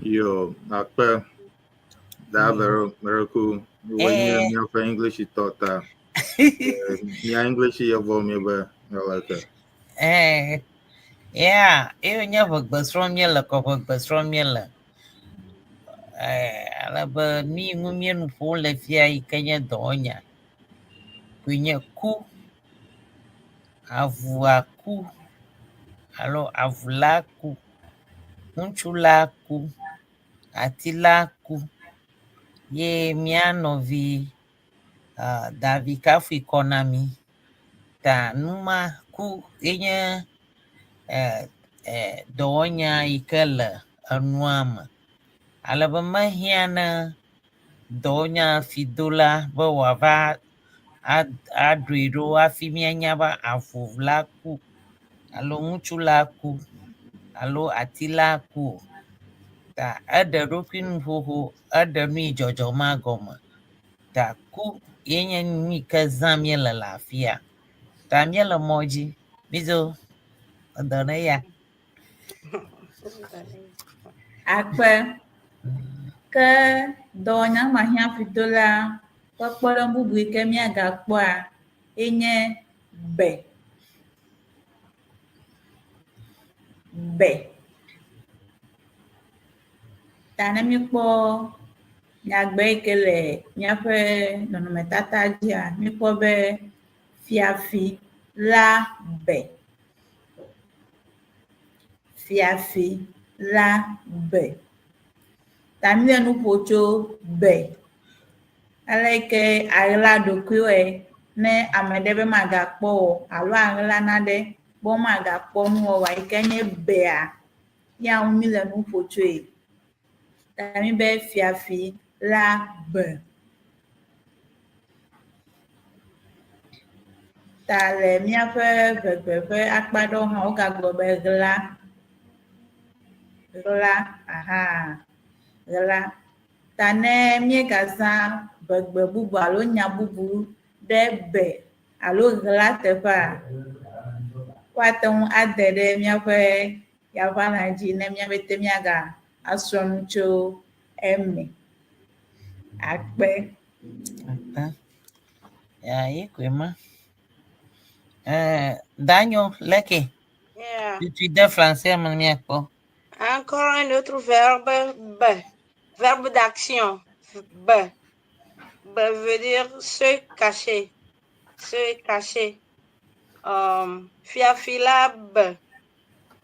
Yo, akpe da vero mereku wenye míaƒe English tɔ ta. Mía English yevɔ mi be aleke. Yeah, eye nye ʋegbe srɔ̃m míele, kɔƒegbe srɔ̃m míele. Ale be nu yi ŋu míenu ƒom le fia yi ke nye dɔwɔnya koe nye ku. Avua ku alo avu la ku, ŋutsu la ku, ati la ku ye mía nɔvi Davi kafui kɔ na mí. Ta nu ma ku ye nye dɔwɔnya yi ke le enua me. Ale be mehiã ne dɔwɔnyafidola be wòava aɖoe ɖo hafi míanya be avu la ku alo ŋutsu la ku alo ati la ku o. Ta eɖe eɖokui nu xoxo, eɖe nu yi dzɔdzɔ ma gɔme. Ta ku ye nye nu yi ke zãm míele le afia. Ta míele mɔ dzi. Midzo, edɔ ne ya. Akpe. Ke dɔwɔnya mahiãfidola ƒe kpɔɖeŋu bubu yi ke míagakpɔa ye nye be. Be. Ta ne míekpɔ nyagbe yi ke le míaƒe nɔnɔmetata dzia, míekpɔ be fiafi la be. Fiafi la be. Ta míle nu ƒo tso be. Ale yi ke aɣla ɖokuiwòe ne ame ɖe be magakpɔ wò alo aɣla nane be womagakpɔ nuwɔwɔ yi ke nye bea, ya ŋu míle nu ƒo tsoe. Ta míbe fiafi la be. Ta le míaƒe ʋegbe ƒe akpa ɖewo hã wogagblɔ be ɣla. Ɣla aha ɣla. Ta ne míegazã ʋegbe bubu alo nya bubu ɖe be alo ɣla teƒea, woate ŋu ade ɖe míaƒe yaʋalã dzi ne míaƒete míaga asrɔ̃ nu tso eme. Akpe. Akpe. Ya ye koe ma. Danyo, leke. Yeah. Tutu de français me míakpɔ. Encore un autre verbe, B. Verbe d'action, B. B veut dire se cacher. Se cacher. Fiafila B.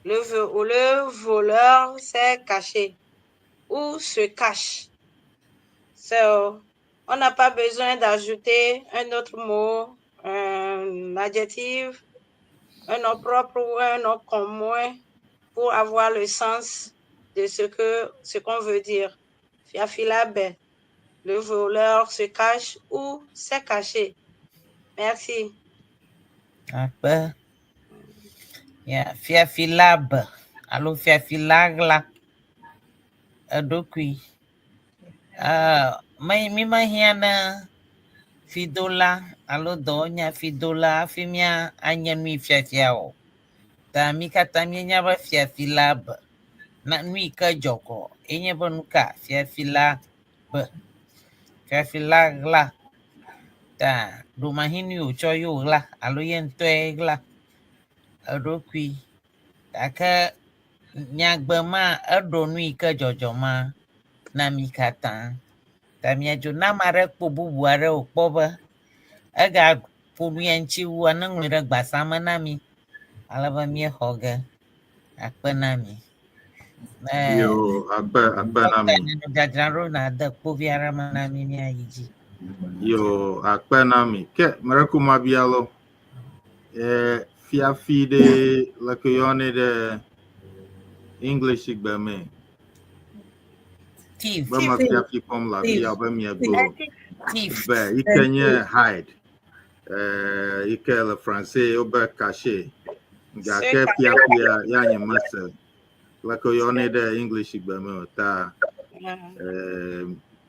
Le, le voleur s'est caché ou se cache. So, on n'a pas besoin d'ajouter un autre mot, un adjectif, un nom propre ou un nom commun pour avoir le sens de ce que ce qu'on veut dire. Fiafila B. Le voleur se cache ou s'est caché. Merci. Akpe. Ya, fiafila be alo fiafila ɣla eɖokui. Me mi mehiã na fidola alo dɔwɔnya fidola hafi mía anye nu yi fiafia o. Ta mí katã míenya be fiafila be. Na nu yi ke dzɔ kɔ enye be nu ka fiafila be. Fiafila ɣla. Ta ɖomahi nu yi wòtsɔ ye wòɣla alo ye ŋutɔe ɣla eɖokui. Gake nyagbe ma eɖo nu yi ke dzɔdzɔ ma na mí katã. Ta míadzo ne ame aɖe kpɔ bubu aɖe wòkpɔ be egaƒo nu ya ŋuti wua, neŋlɔe ɖe gbasa me na mí ale be míexɔ ge. Akpe na mi. Yo, akpe akpe na mi. Dzadzraɖo nàde kpovi aɖe me na mí míayi dzi. Yo, akpe na mi. Ke meɖe mabia lo. Fiafi ɖe leke yɔnɛ ɖe English gbe me. Thief. Be me fiafi kpɔm le afi ya be miegblɔ. Thief. Be yi ke nye hide. Yi ke le français wobe caché. Gake fiafia ya nye mese. Leke yɔnɛ ɖe English gbe me o ta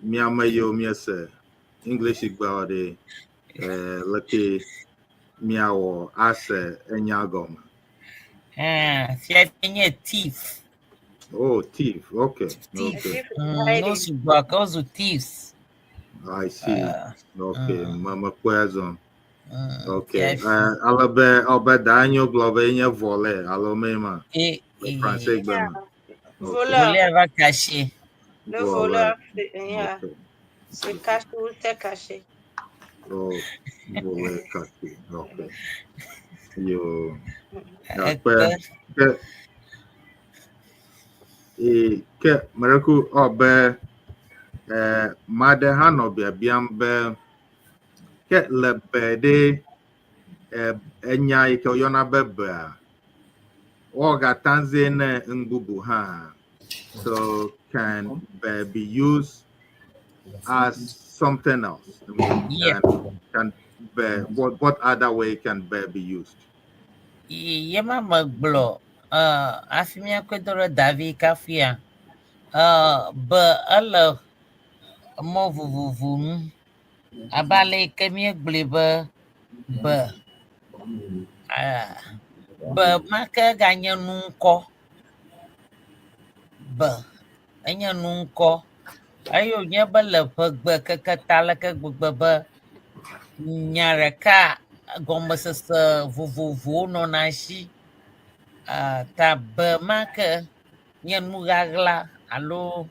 míame yiwo míese English gbe ɖe leke míawɔ ase enya gɔme. Fiafi nye thief. Oh, thief. Okay. Thief. Okay. No sugbɔ ke wozu thieves. I see. Okay. Me mekpɔe azɔ. Okay. Fiafi. Ale be ɔbe da nyo gblɔ be enye voleur alo me ma. E, Le français gbe me. Okay. Voleur. Voleur va cacher. Le Voleur. voleur, yeah, Ok. se cache ou s'est caché. Oh, voleur caché. Ok. Yo. Akpe. Ekpe. Ke e ke mereku ɔbe maɖe hã nɔ biabiam be ke le be ɖe enya yi ke woyɔna be bea woagata zãe ne nu bubu hã. So can be be used as something else? I mean, can be what other way can be be used? Ye ma megblɔ hafi míakɔe do ɖe Davi kafia be ele mɔ vovovo nu abe ale yi ke míegblɔe be be ma ke ganye nu ŋkɔ be enye nu ŋkɔ eye wònye be le ʋegbe keke ta leke gbegbe be nya ɖeka gɔmesese vovovowo nɔna esi ta be ma ke nye nu ɣaɣla alo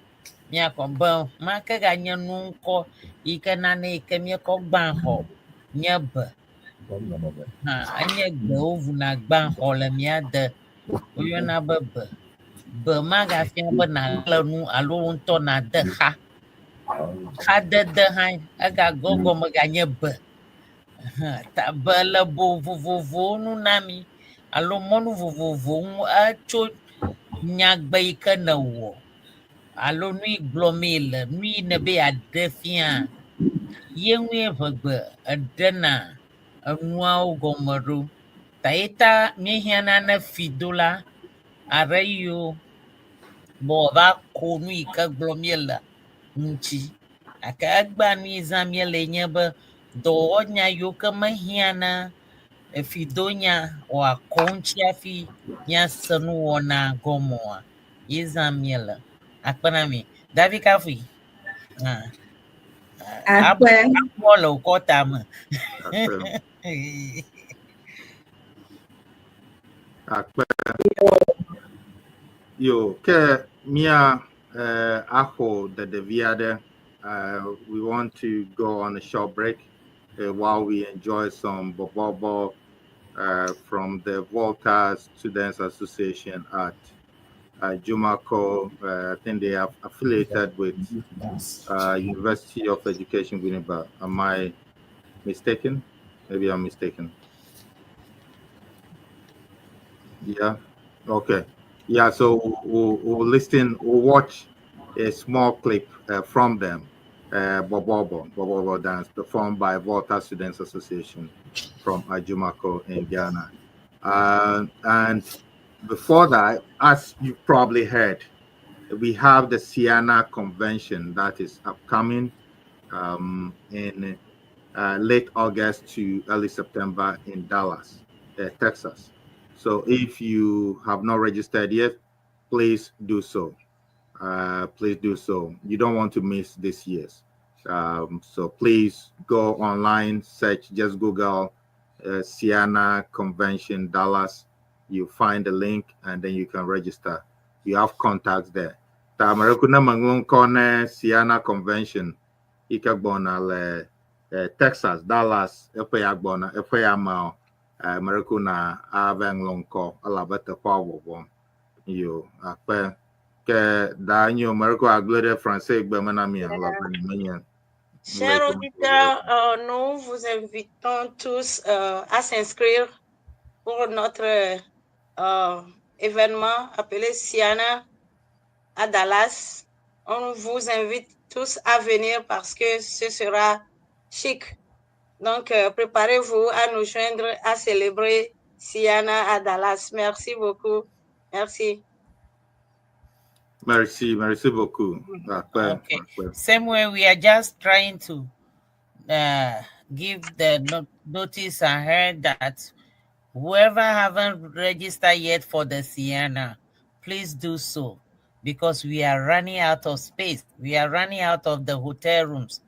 míakɔ be ma ke ganye nu ŋkɔ yi ke nane yi ke míekɔ gbã xɔ nye be hã enye gbe wovuna gbã xɔ le mía de woyɔna be be be magafia be nàɣle nu alo wò ŋutɔ nàde xa xadede hã egagɔ gɔme ganye be ta be le bo vovovowo nu na mi alo mɔnu vovovowo ŋu etso nyagbe yi ke nèwɔ alo nu yi gblɔmee le nu yi ne be yeaɖe fia ye ŋue ʋegbe eɖena enuawo gɔme ɖo ta ye ta míehiãna ne fidola aɖe yiwo be wòava ko nu yi ke gblɔm míele ŋuti gake egbea nu yi zãm míele nye be dɔwɔnya yiwo ke mehiãna efidonya wòakɔ ŋuti hafi míase nuwɔna gɔme oa ye zãm míele. Akpe na mi. Davi kafui. Ah. Akpe. Abɔ le wò kɔta me. Akpe. Akpe. Yo, ke mia axɔ ɖeɖevi aɖe. We want to go on a short break while we enjoy some bobobo from the Volta Students Association at Ajumako. I think they are affiliated with University of Education, Winneba. Am I mistaken? Maybe I'm mistaken. Yeah. Okay. Yeah. So we'll listen. We'll watch a small clip from them. Bobobo, Bobobo dance performed by Volta Students Association from Ajumako in Ghana. And before that, as you probably heard, we have the Ceana Convention that is upcoming in late August to early September in Dallas, Texas. So if you have not registered yet, please do so. Please do so. You don't want to miss this year's. So please go online, search, just Google Ceana Convention Dallas. You find the link and then you can register. You have contacts there. Ta mereku na mangun kone Ceana Convention ikagbona le Texas, Dallas, eƒe ya gbɔna, eƒe ya ma mereku na ave ŋlɔ ŋkɔ elabe teƒea vɔvɔm. Yo, akpe ke da nyo mereku agblẽ ɖe français gbe me na mi elabe menye. Chers auditeurs, nous vous invitons tous à s'inscrire pour notre événement appelé Ceana à Dallas. On vous invite tous à venir parce que ce sera chic. Donc, préparez-vous à nous joindre à célébrer Ceana à Dallas. Merci beaucoup. Merci. Merci, merci beaucoup. Okay. Same way, we are just trying to give the notice ahead that whoever haven't registered yet for the Ceana, please do so because we are running out of space. We are running out of the hotel rooms.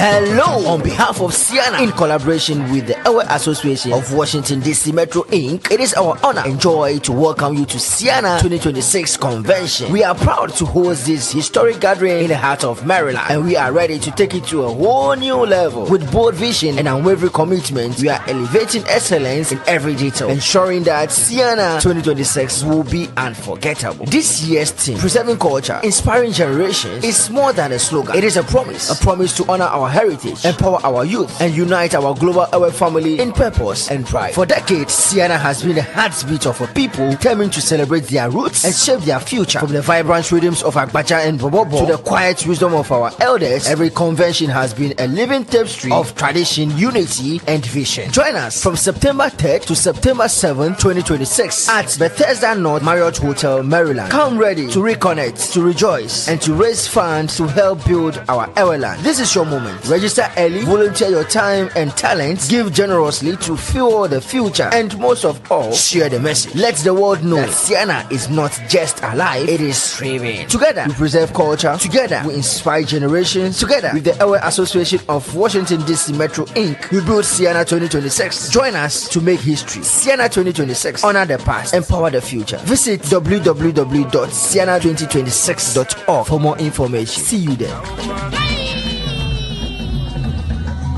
Hello! On behalf of Siena, in collaboration with the Ewe Association of Washington DC Metro Inc., it is our honor and joy to welcome you to Siena 2026 Convention. We are proud to host this historic gathering in the heart of Maryland, and we are ready to take it to a whole new level. With bold vision and unwavering commitment, we are elevating excellence in every detail, ensuring that Siena 2026 will be unforgettable. This year's theme, Preserving Culture, Inspiring Generations, is more than a slogan. It is a promise, a promise to honor our heritage, empower our youth, and unite our global Ewe family in purpose and pride. For decades, Siena has been the heartbeat of a people determined to celebrate their roots and shape their future. From the vibrant rhythms of Agbadza and Bobobo to the quiet wisdom of our elders, every convention has been a living tapestry of tradition, unity, and vision. Join us from September 3rd to September 7th, 2026 at Bethesda North Marriott Hotel, Maryland. Come ready to reconnect, to rejoice, and to raise funds to help build our Eweland. This is your moment. Register early, volunteer your time and talents, give generously to fuel the future, and most of all, share the message. Let the world know that Siena is not just alive, it is thriving. Together, we preserve culture. Together, we inspire generations. Together, with the Ewe Association of Washington, D.C. Metro Inc., we build Siena 2026. Join us to make history. Siena 2026. Honor the past, empower the future. Visit www.siena2026.org for more information. See you there.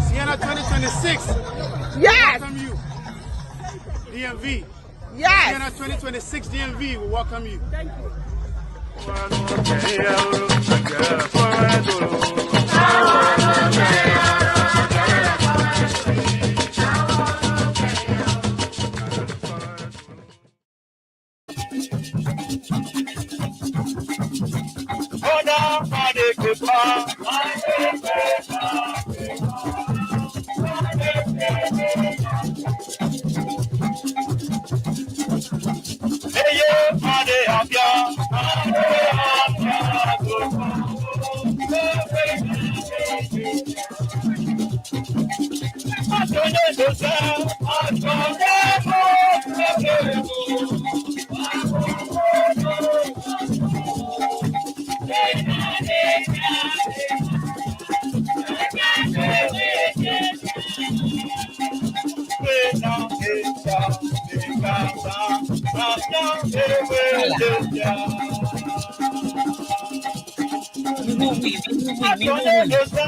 Siena 2026. Yes. Welcome you. DMV. Yes. Siena 2026 DMV will welcome you. Thank you. Miwui, miwui, miwui.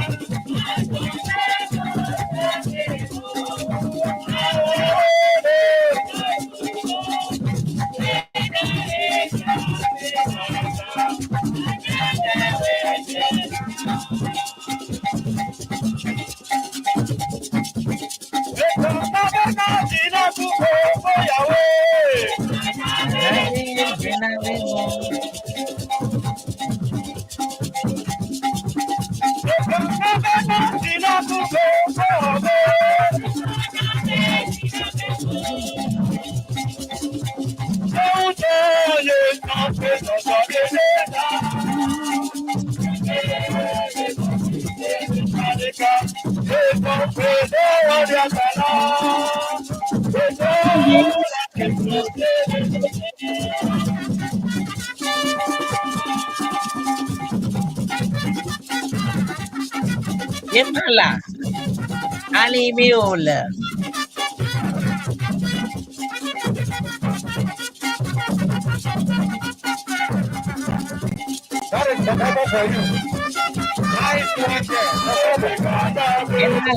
Yemala. Ali Miola. That is the Bible for you. Nice one there. Yemala.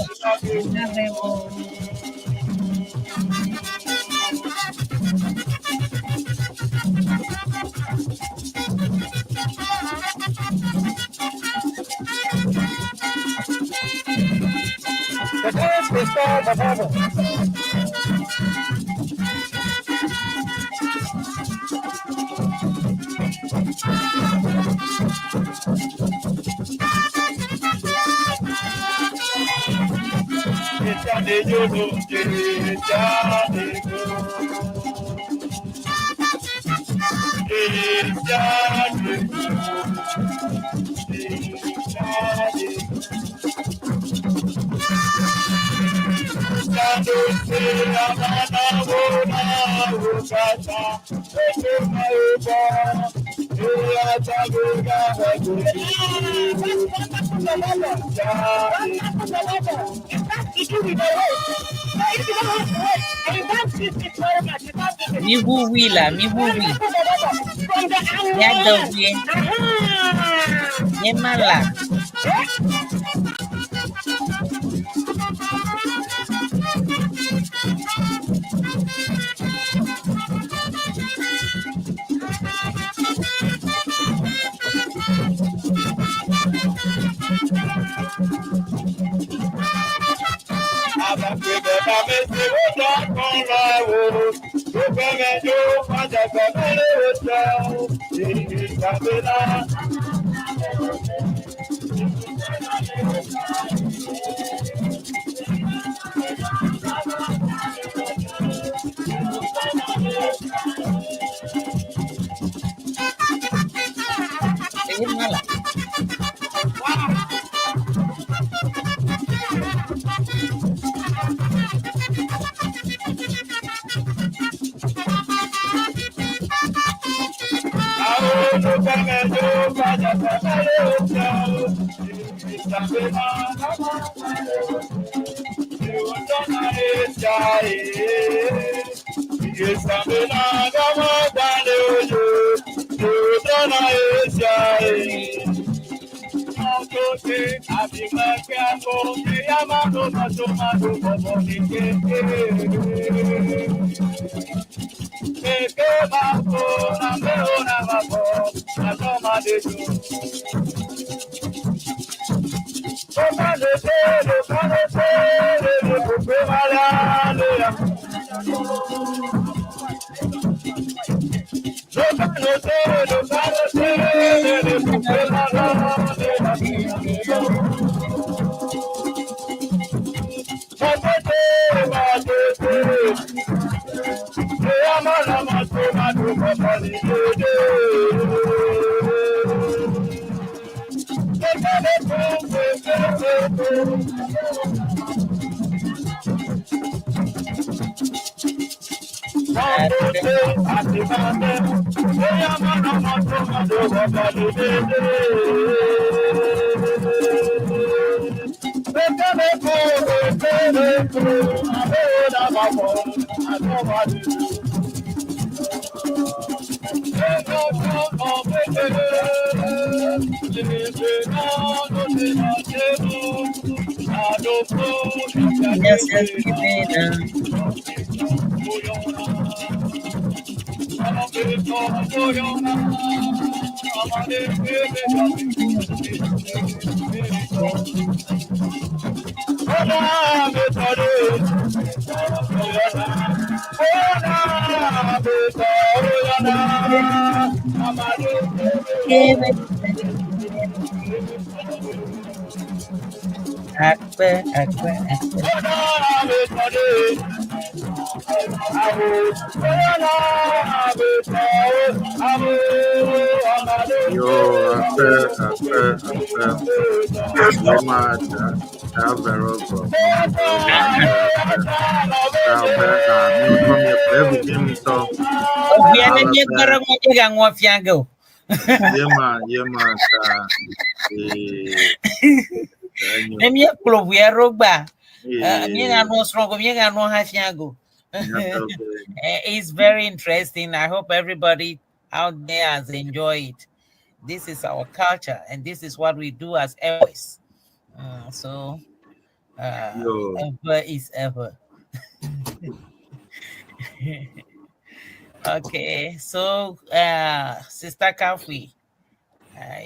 The dance is called the Bible. Miʋuʋui la, miʋuʋui. Miade ʋue. Nye ma la. Nye ma la. Akpe, akpe, akpe. Yo, akpe, akpe, akpe. Yoma ta ta vero go. Ta be a mi ko mi pe bu mi so. Obia ne mi gbere mo je ga ŋɔ fia ge o. Yema yema ta e Ne mi kplɔ ʋua ɖo gba, mi ga nɔ srɔ̃ go, mi ga nɔ hã fia go. It's very interesting. I hope everybody out there has enjoyed it. This is our culture, and this is what we do as Ewes. So, ever is ever. Okay, so Sister Kafui,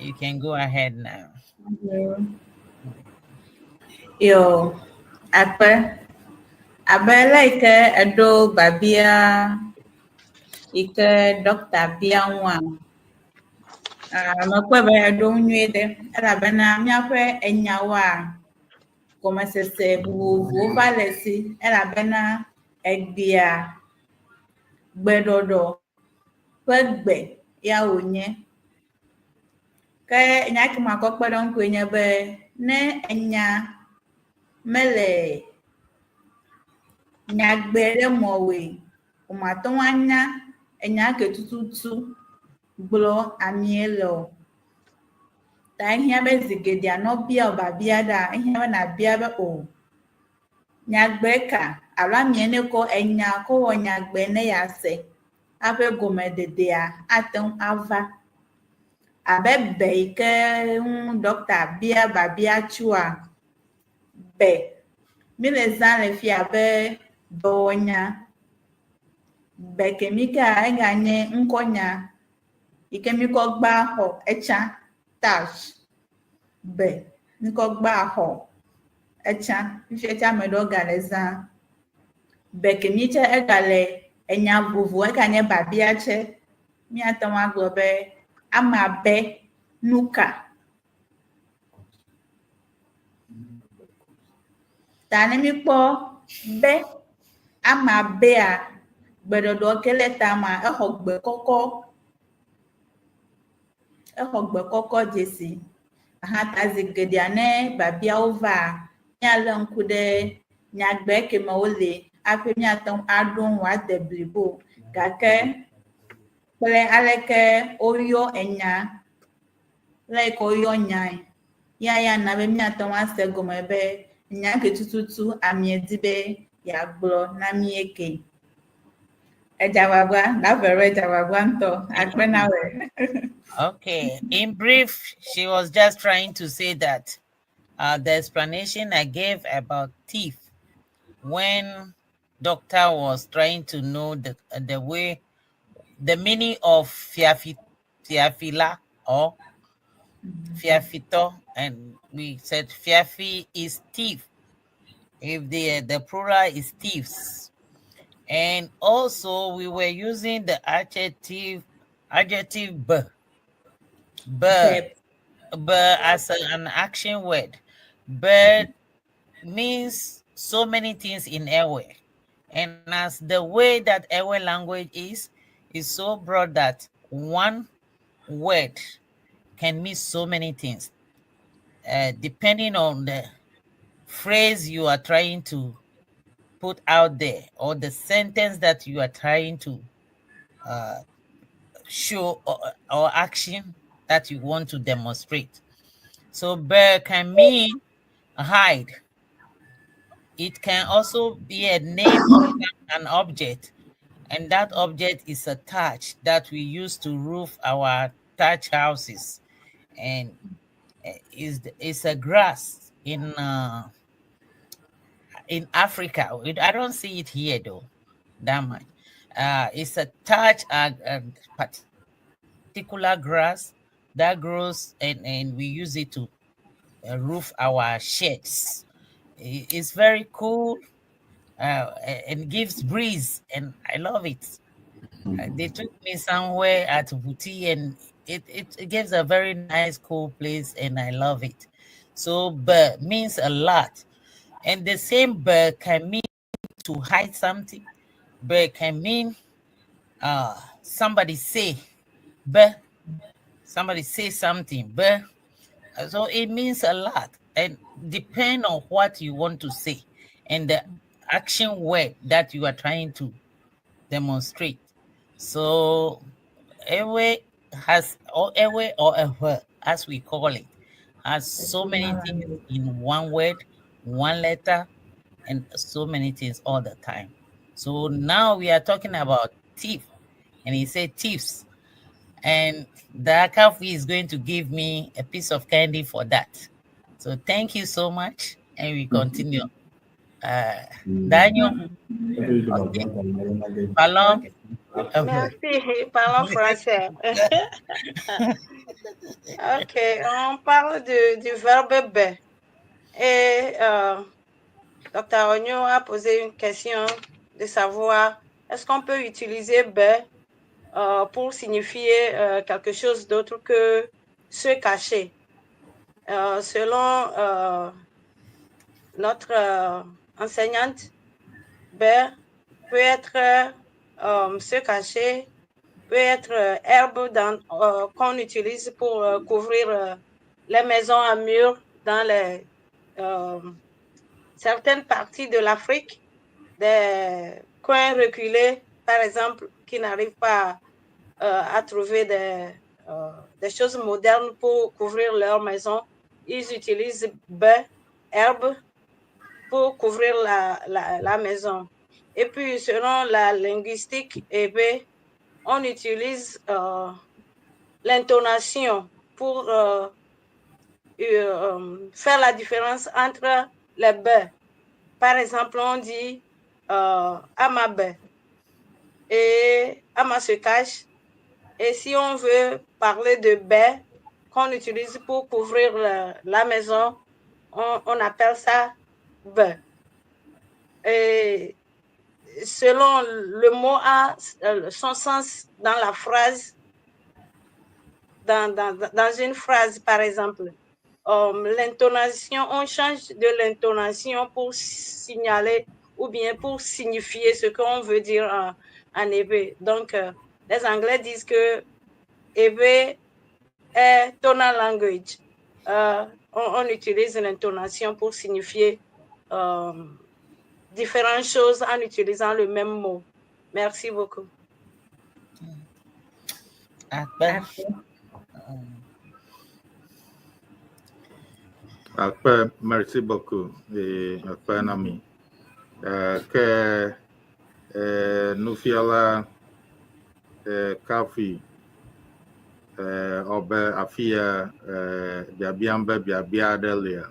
you can go ahead now. Yo, akpe. Abe le yi ke eɖo biabia yi ke ɖɔkta bia ŋua, mekpɔe be eɖo ŋu nyuie ɖe elabena míaƒe enyawoa, gɔmesese vovovowo va le esi elabena egbea gbeɖɔɖɔ ƒe gbe ya wònye. Ke nya ke makɔ kpe ɖe eŋu koe nye be ne enya mele nyagbe ɖe mɔ woe, womate ŋu anya enya ke tututu gblɔ amie le o. Ta ehiã be zi geɖea ne wobia wò biabia ɖea, ehiã be nàbia be o nyagbe ka alo amie ne kɔ enya kɔ wɔ nyagbe ne yease hafi gɔmededea ate ŋu ava. Abe be yi ke ŋu ɖɔkta bia biabia tsoa, be míle zã le fia abe dɔwɔnya. Be kemi kea eganye ŋkɔnya yi ke míkɔ gba xɔ etsã thatch. Be míkɔ gba xɔ etsã. Fifia tse ame ɖewo gale zã. Be kemi tse egale enya vovo eganye biabia tse. Míate ŋu agblɔ be amea be nuka? Ta ne míkpɔ be amea bea, gbeɖɔɖɔ ke le tamea, exɔ gbe kɔkɔ. Exɔ gbe kɔkɔ dzesi. Aha ta zi geɖea ne biabiawo vaa, míalé ŋku ɖe nyagbe ke me wole hafi míate ŋu aɖo ŋu wòade blibo. Gake kple aleke woyɔ enya, le yi ke woyɔ nyae, ya ya na be míate ŋu ase egɔme be nya ke tututu amea di be yeagblɔ na mí eke. Edze agbagba, Davero edze agbagba ŋutɔ. Akpe na wòe. Okay. In brief, she was just trying to say that the explanation I gave about thief when doctor was trying to know the way the meaning of fiafi fiafila or fiafito, and we said fiafi is thief. If the plural is thieves. And also we were using the adjective b b b as an action word. But means so many things in Ewe. And as the way that Ewe language is so broad that one word can mean so many things, depending on the phrase you are trying to put out there or the sentence that you are trying to show or action that you want to demonstrate. So bear can mean hide. It can also be a name of an object, and that object is a thatch that we use to roof our thatch houses, and is a grass in Africa. I don't see it here though, that much. It's a thatch, a particular grass that grows, and we use it to roof our sheds. It's very cool and gives breeze, and I love it. They took me somewhere at Bouti, and it gives a very nice, cool place, and I love it. So, but means a lot. And the same but can mean to hide something, but can mean somebody say, but somebody say something, but so it means a lot, and depend on what you want to say and the action word that you are trying to demonstrate. So Ewe has, or Ewe or Ewe, as we call it, has so many things in one word, one letter, and so many things all the time. So now we are talking about thief, and he said thieves, and the Akafi is going to give me a piece of candy for that. So thank you so much, and we continue. Daniel, okay. Parlons. Merci, parlons français. Ok, on parle du verbe be. Et Dr. Ogno a posé une question de savoir est-ce qu'on peut utiliser be pour signifier quelque chose d'autre que se cacher. Selon notre enseignante, be peut être se cacher, peut être herbe qu'on utilise pour couvrir les maisons à murs dans les certaines parties de l'Afrique, des coins reculés, par exemple, qui n'arrivent pas à trouver des choses modernes pour couvrir leur maison. Ils utilisent baies, herbes pour couvrir la maison. Et puis, selon la linguistique éwé, on utilise l'intonation pour faire la différence entre les baies. Par exemple, on dit Amabe et Ama se cache. Et si on veut parler de baie qu'on utilise pour couvrir la maison, on appelle ça baie. Et selon le mot a son sens dans la phrase, dans une phrase par exemple, l'intonation, on change de l'intonation pour signaler ou bien pour signifier ce qu'on veut dire en éwé. Donc, les Anglais disent que éwé est tonal language. On utilise l'intonation pour signifier différentes choses en utilisant le même mot. Merci beaucoup. Akpe. Akpe, merci beaucoup. Et akpe na mi. Ke nufiala Kafi ɔbe afia biabiam be biabia aɖe lia.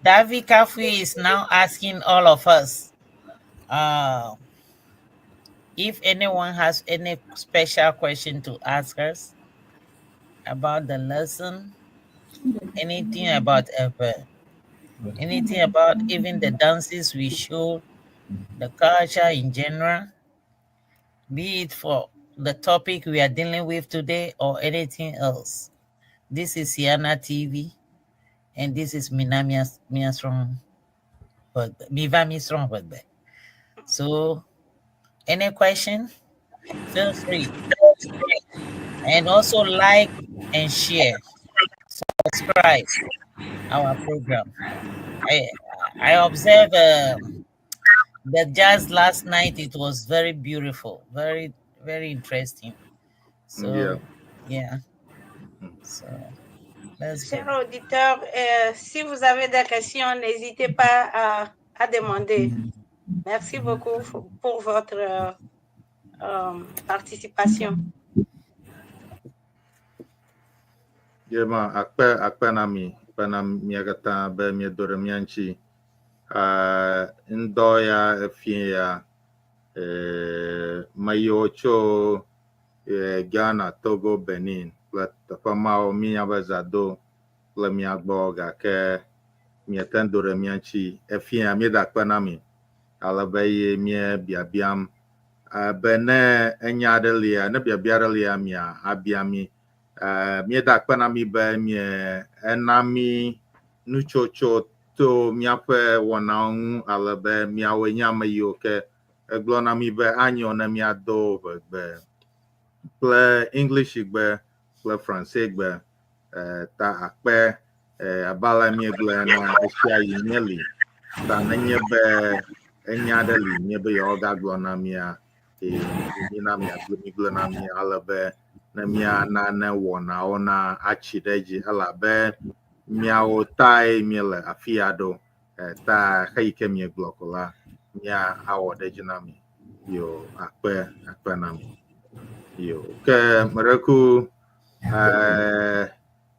David Kafui is now asking all of us if anyone has any special question to ask us about the lesson, anything about Ewe, anything about even the dances we show, the culture in general, be it for the topic we are dealing with today or anything else. This is Siana TV, and this is Mina Miasron, Miva Misron. So, any question? Feel free. And also like and share, subscribe our program. I observed the jazz last night. It was very beautiful, very, very interesting. So yeah. So let's go. Chers auditeurs, si vous avez des questions, n'hésitez pas à demander. Merci beaucoup pour votre participation. Yema akpe akpe na mi akpe na mia katã be miedo ɖe mía ŋuti. Ŋdɔ ya efie ya me yiwo tso Ghana, Togo, Benin kple teƒe mawo míenya be zã do kple mía gbɔ gake miete ŋu do ɖe mía ŋuti. Efie ya míeda akpe na mi ale be ye mía biabiam be ne enya aɖe lia ne biabia aɖe lia mia abia mi. Míeda akpe na mi be mie ena mi nutsotso to míaƒe wɔnawo ŋu ale be míawoe nye ame yiwo ke egblɔ na mi be anyo ne míado ʋegbe kple English gbe kple French gbe ta akpe abe ale míegblɔe ene esia yi míeli ta nenye be enya aɖe li míebe yewoagagblɔ na mía mína miagblɔ migblɔ na mí ale be ne míana ne wɔnawo na atsi ɖe edzi elabe míawo tae míele afi ya ɖo ta xe yi ke miegblɔ ko la mía awɔ ɖe edzi na mi yo akpe akpe na mi yo ke meɖeku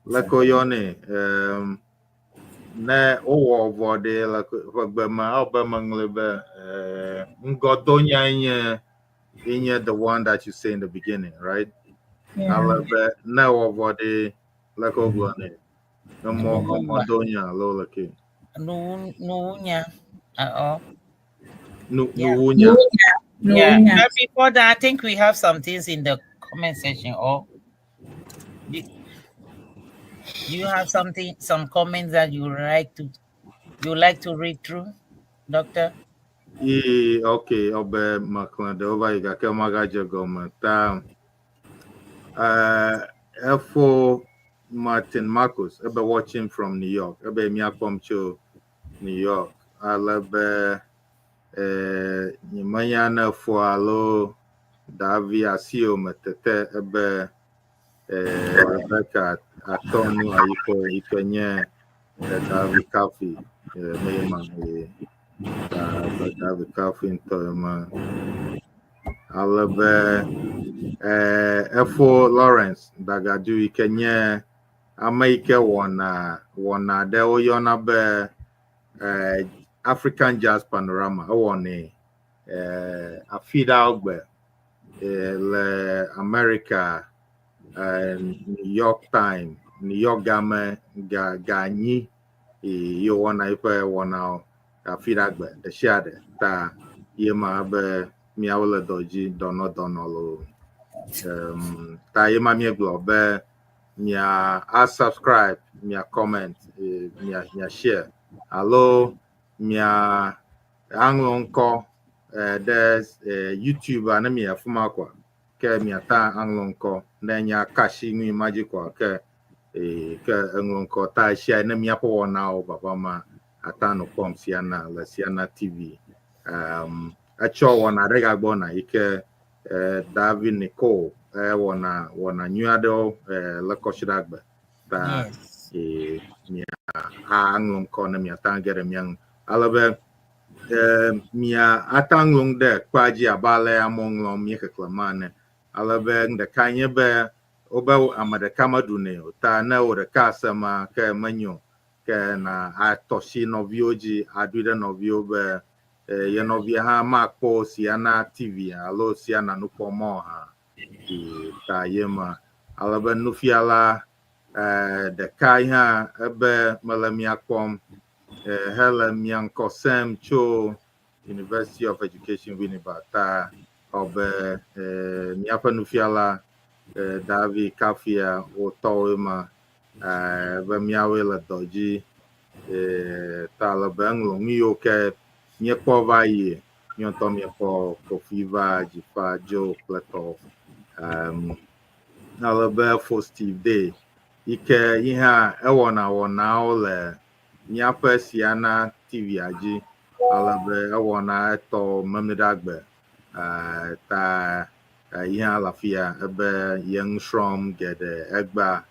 leke woyɔnɛ ne wowɔ vɔ ɖe le ʋegbe me awɔ be meŋlɔe be ŋgɔdonyae nye the one that you say in the beginning, right? Yeah. Ale be ne wɔ vɔ ɖe leke wogblɔnɛ emɔ emɔdonya alo leke Nuwunya. Uh-oh. nu Yeah. nuwunya. Yeah. Nuwunya. But before that, I think we have some things in the comment section. Or do you have something, some comments that you like to read through, Doctor? Ee, okay, ɔbe mexlẽ ɖewo va yi gake magadze gɔme ta efo Martin Marcus ebe watching from New York ebe míakpɔm tso New. New York. Ale be eh, nyemenya ne fo alo Davi asiwò me tete ebe eh, Rebecca atɔ nu ayikɔ yi ke nye eh, Davi Kafi eh, me ma ye ta be Davi Kafi ŋutɔ ye ma. Ale be eh, efo Lawrence Dagadu yi ke nye ame yi ke wɔna wɔna ɖe woyɔna be eh, African Jazz Panorama ewɔnɛ eh, afi ɖawo gbe eh, le America eh, New York Time New York game ga ga nyi eh, ye wɔna eƒe wɔnawo afi ɖa gbe ɖe sia ɖe ta ye ma be míawo le dɔ dzi dɔnɔ dɔnɔ loo. Um, ta ye ma míegblɔ be mia a subscribe, mia comment, eh, mia mia share alo mia aŋlɔ ŋkɔ eh, ɖe eh, YouTube a ne mi afi ma kɔa ke miata aŋlɔ ŋkɔ ne nya kasi nui ma dzi kɔa ke eh, ke eŋlɔ ŋkɔ ta esia ne míaƒe wɔnawo vava ma ata nɔ kpɔm Siana le Siana TV. Um, etsɔ wɔna ɖe gagbɔna yi ke eh, David Nicole eh, wɔna wɔna nyui aɖewo eh, le kɔsiɖagbe ta Yes. eh, mia aŋlɔ ŋkɔ ne miata ge ɖe mia ŋu ale be eh, mia ata ŋlɔ nu ɖe kpea dzi abe ale amewo ŋlɔm míexexlẽ ma ene ale be nu ɖeka nye be wobe ame ɖeka meɖunɛ o ta ne wò ɖeka se ma ke menyo ke na atɔ si nɔviwo dzi aɖui ɖe nɔviwo be eh, ye nɔvia hã makpɔ Siana TV alo Siana nukpɔmɔ hã eh, ta ye ma ale be nufiala eh, ɖeka hã ebe mele mia kpɔm eh, hele mia ŋkɔ sem tso University of Education Winneba ta ewɔ be eh, míaƒe nufiala eh, Davi Kafia wotɔwoe ma eh, be míawoe le dɔ dzi eh, ta le be eŋlɔ nu yiwo ke míekpɔ va yi míawo ŋutɔ míekpɔ Kofi va Dzifa Joe kple tɔwo um, ale be fo Steve Day yi ke yi hã ewɔna wɔnawo le míaƒe Siana TV-a dzi ale be ewɔna etɔ Memleɖagbe eh, ta eh, yi hã le afi ya ebe ye nu srɔ̃m geɖe egbea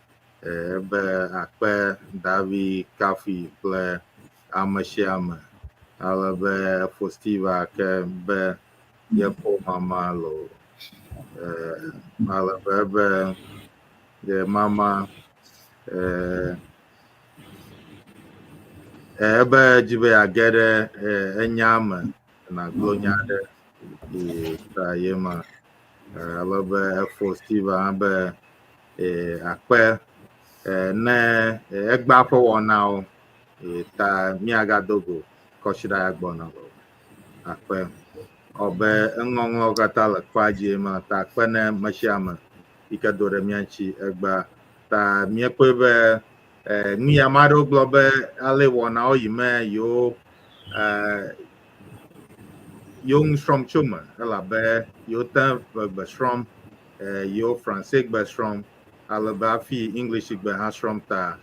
eh, ebe akpe Davi Kafi kple ame sia ame ale be fo Steve ke be yeƒo mama loo eh, ale be ebe ye mama eh, eh, ebe dzi be yeage ɖe eh, enya me nàgblɔ nya ɖe eh, ta ye ma Eh, ale be efo Steve hã be eh, akpe eh, ne eh, egbea ƒe wɔnawo eh, ta míagado go kɔsiɖa ya gbɔna o. Akpe. Ewɔ be eŋɔŋlɔwo katã le kpea dzi ma ta akpe ne me sia ame yi ke do ɖe mía ŋuti egbea. Ta míekpɔe be eh, nu ya ame aɖewo gblɔ be ale wɔnawo yi me yewo eh, yewo nu srɔ̃m tso me elabe yewo te ʋegbe srɔ̃m, eh, yewo Francegbe srɔ̃m ale be hafi English gbe hã srɔ̃m ta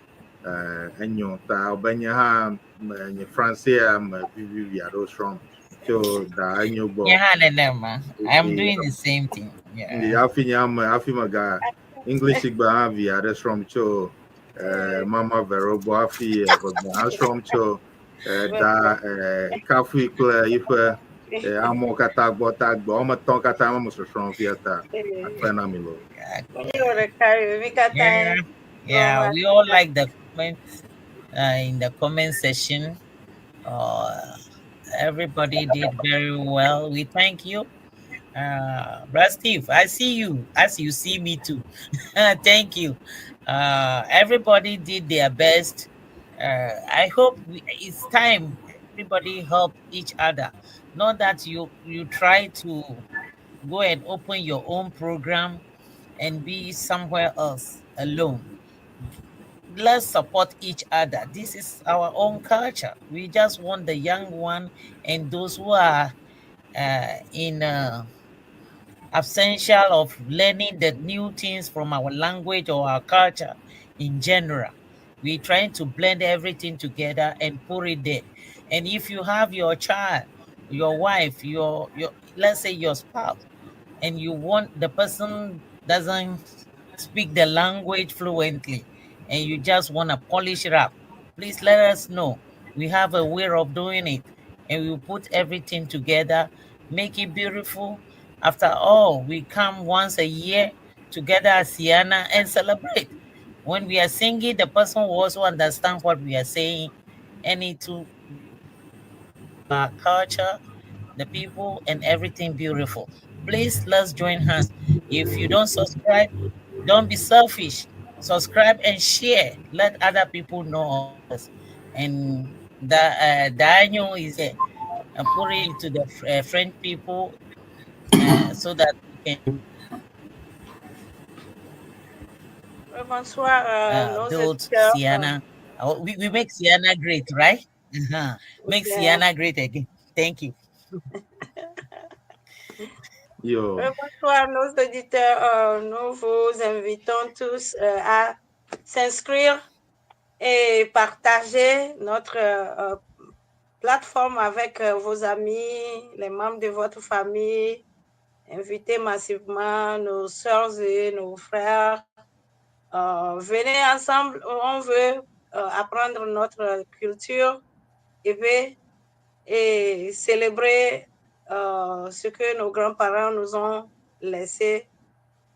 eh, enyo ta be nye hã me nye Francea me vivivi aɖewo srɔ̃m tso da enyo gbɔ. Nye hã nenema. I am doing the same thing. Yeah. Ndi hafi nye ame hafi mega English gbe hã vi aɖe srɔ̃m tso eh, Mama Vero gbɔ hafi ʋegbe hã srɔ̃m tso eh, da eh, Kafui kple yiƒe eh, amewo katã gbɔ ta gbe wɔme etɔ̃ katã me srɔ̃srɔ̃m fia ta akpe na mi loo. Yeah, yeah, we all like the comments in the comment section. Everybody did very well. We thank you. Brother Steve, I see you as you see me too. Thank you. Everybody did their best. I hope it's time everybody help each other. Not that you try to go and open your own program and be somewhere else alone. Let's support each other. This is our own culture. We just want the young one and those who are in absential of learning the new things from our language or our culture in general. We're trying to blend everything together and put it there. And if you have your child, your wife, your let's say your spouse, and you want the person doesn't speak the language fluently, and you just want to polish it up, please let us know. We have a way of doing it, and we put everything together, make it beautiful. After all, we come once a year together as Ceana and celebrate. When we are singing, the person will also understand what we are saying, and it to our culture, the people, and everything beautiful. Please, let's join hands. If you don't subscribe, don't be selfish. Subscribe and share. Let other people know us. And the Daniel is a put it to the French people so that we can Bonsoir, nos build auditeurs. Ceana. We make Ceana great, right? Uh-huh. Make Yeah. Ceana great again. Thank you. Yo. Bonsoir, nos auditeurs. Nous vous invitons tous à s'inscrire et partager notre plateforme avec vos amis, les membres de votre famille. Invitez massivement nos sœurs et nos frères. Venez ensemble, on veut apprendre notre culture et, puis, et célébrer ce que nos grands-parents nous ont laissé.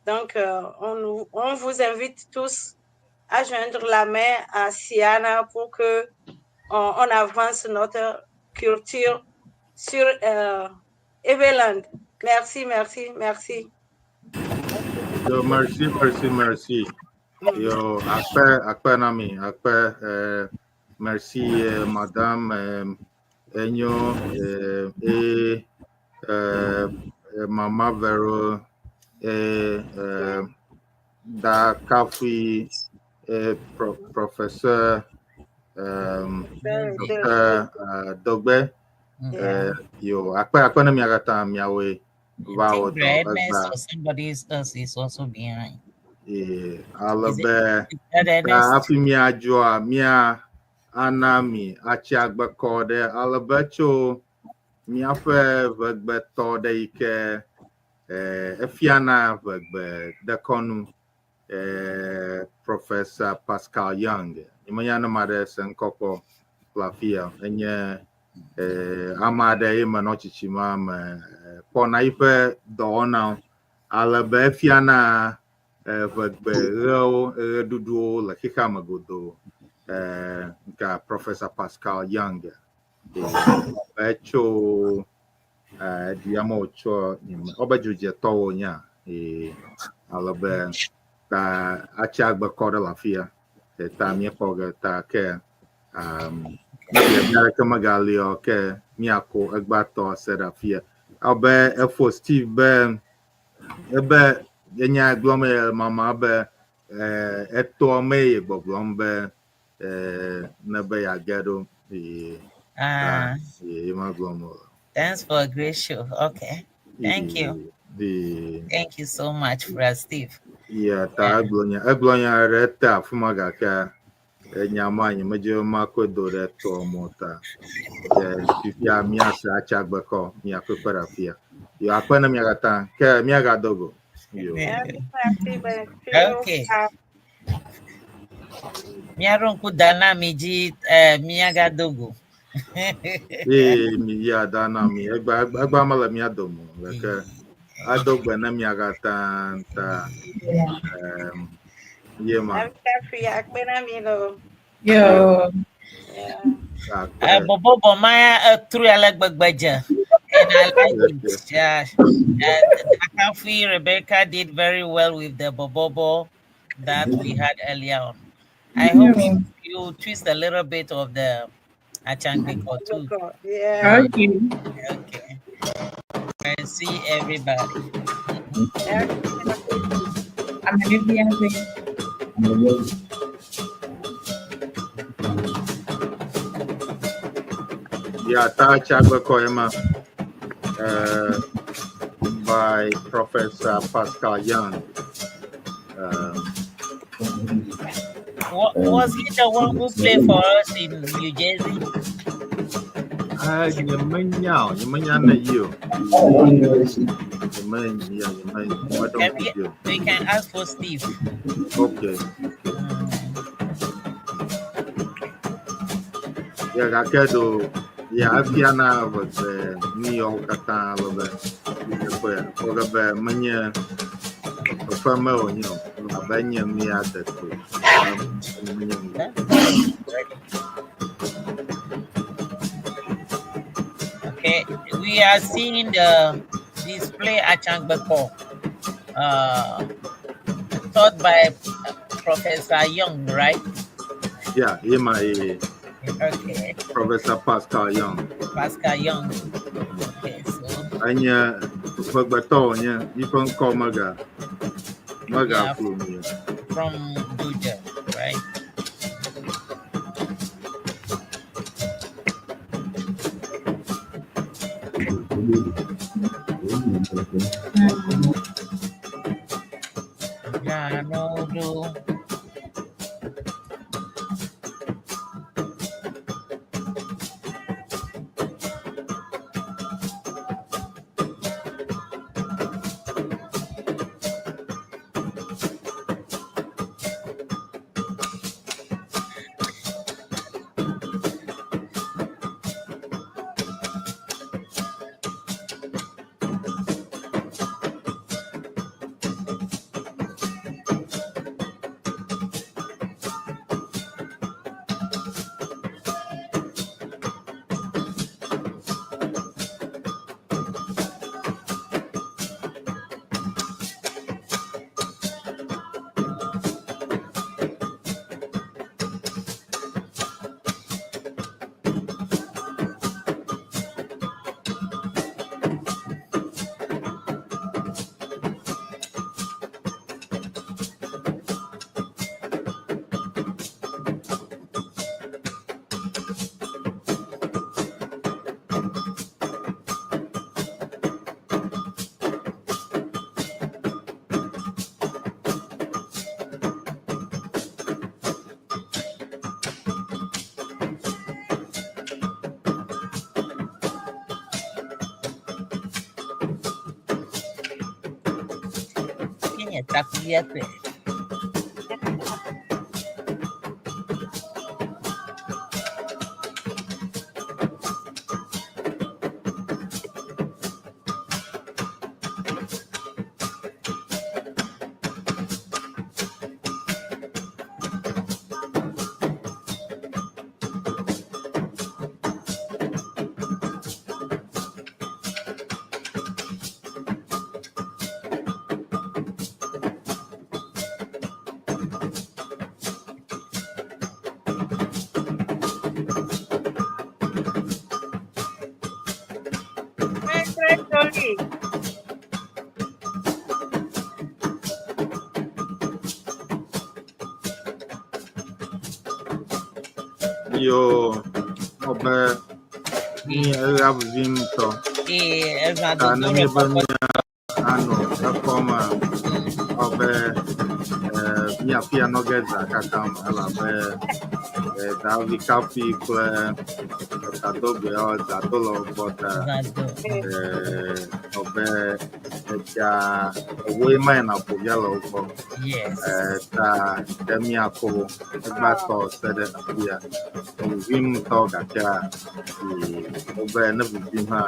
Donc, on vous invite tous à joindre la main à Ceana pour que on avance notre culture sur Eveland. Merci, merci, merci. Yo, merci, merci, merci. Yo, akpe, akpe na mi, akpe, merci, madame Enyo, et Mama Vero, et Da Kafi, et professeur Dr. Dogbe. Yo, akpe, akpe na mi agata miawe. I think Ernest or somebody else is also behind. Ale be Is that Ernest? hafi míadzoa mía ana mi atsi agbekɔ ɖe ale be tso míaƒe ʋegbetɔ ɖe yi ke efiana ʋegbe dekɔnu Professor Pascal Young. Nyemenya ne ma ɖe se ŋkɔ kpɔ le afia. Enye ame aɖe ye menɔ tsitsima me kpɔna yiƒe dɔwɔnawo ale be efiana ʋegbe ɣewo ɣeɖuɖuwo le xexea me godoo. Nka Professor Pascal Young etso edu ya me wòtsɔ wobe dzodzetɔwo nya ale be ta atsi agbekɔ ɖe le afia ta míekpɔ ge ta ke biabia ɖeke megali o ke míako egbatɔ se ɖe afia. Abe efo Steve be ebe enya gblɔm ye mama be etoa me ye gbɔgblɔm be ne be yeage ɖo ye Ah, ye ma gblɔm o. thanks for a great show. Okay. Thank you. The Thank you so much, Brother Steve. Yeah, ta egblɔ nya ɖe te afi ma gake enya ma nye medze makɔe do ɖe toa mɔ ta. Fifia míase atsi agbekɔ míakɔe kpe ɖe afia. Yo akpe ne mia katã ke míagado go. Yo. Merci, merci. Okay. Míaɖo ŋku da na mi dzi míagado go. Ee, mi ya da na mi egba egba mele mía dome o gake ado gbe ne mia katã ta ye ma. Merci, akpe na mi lo. Yo. Akpe. Bobo Maya etru ale gbegbe dze. And I like it. Yeah. Akafi Rebecca did very well with the bobobo that we had earlier on. I hope you twist a little bit of the Atsiangbekɔ too. Yeah. Okay. Okay. I see everybody. I'm a Yeah, ta atsi agbekɔ ye ma. By Professor Pascal Young. Was he the one who played for us in New Jersey? Ah, nyemenya o, nyemenya ne yi o. Nyemenya, nyemenya, nyemenya Can we, ŋku dzi o. we can ask for Steve. Okay. Ya gake do ya efia na veve nu yawo katã ale be ekpɔe kpɔ ge be menye fefe me wònye o elabe enye mía deto. Menye nu. Okay, we are seeing the display Atsiãgbekɔ, taught by Professor Young, right? Yeah, ye ma ye Okay, Professor Pascal Young. Pascal Young. Okay, so Enye ƒegbetɔ wònye yiƒe ŋkɔ mega megaflu mi o. from Georgia, right? Yeah, no, do. Kenya takuya pe. Très, très joli. Yo, ɔbe mi eya vivi ŋutɔ. Eh, eva Ta dodo nenye le be kɔkɔ. mía anɔ ekɔme ɔbe míafia nɔ ge zã katã me elabe davi kafi kple etadogbeawo zã do le wo gbɔ ta Zado. ɔbe etsia ewoe ma yina ƒo ge le wo gbɔ. Yes. Ta ɖe míako egbãtɔ se ɖe afia. Evivim ŋutɔ gakea wobe ne vivim hã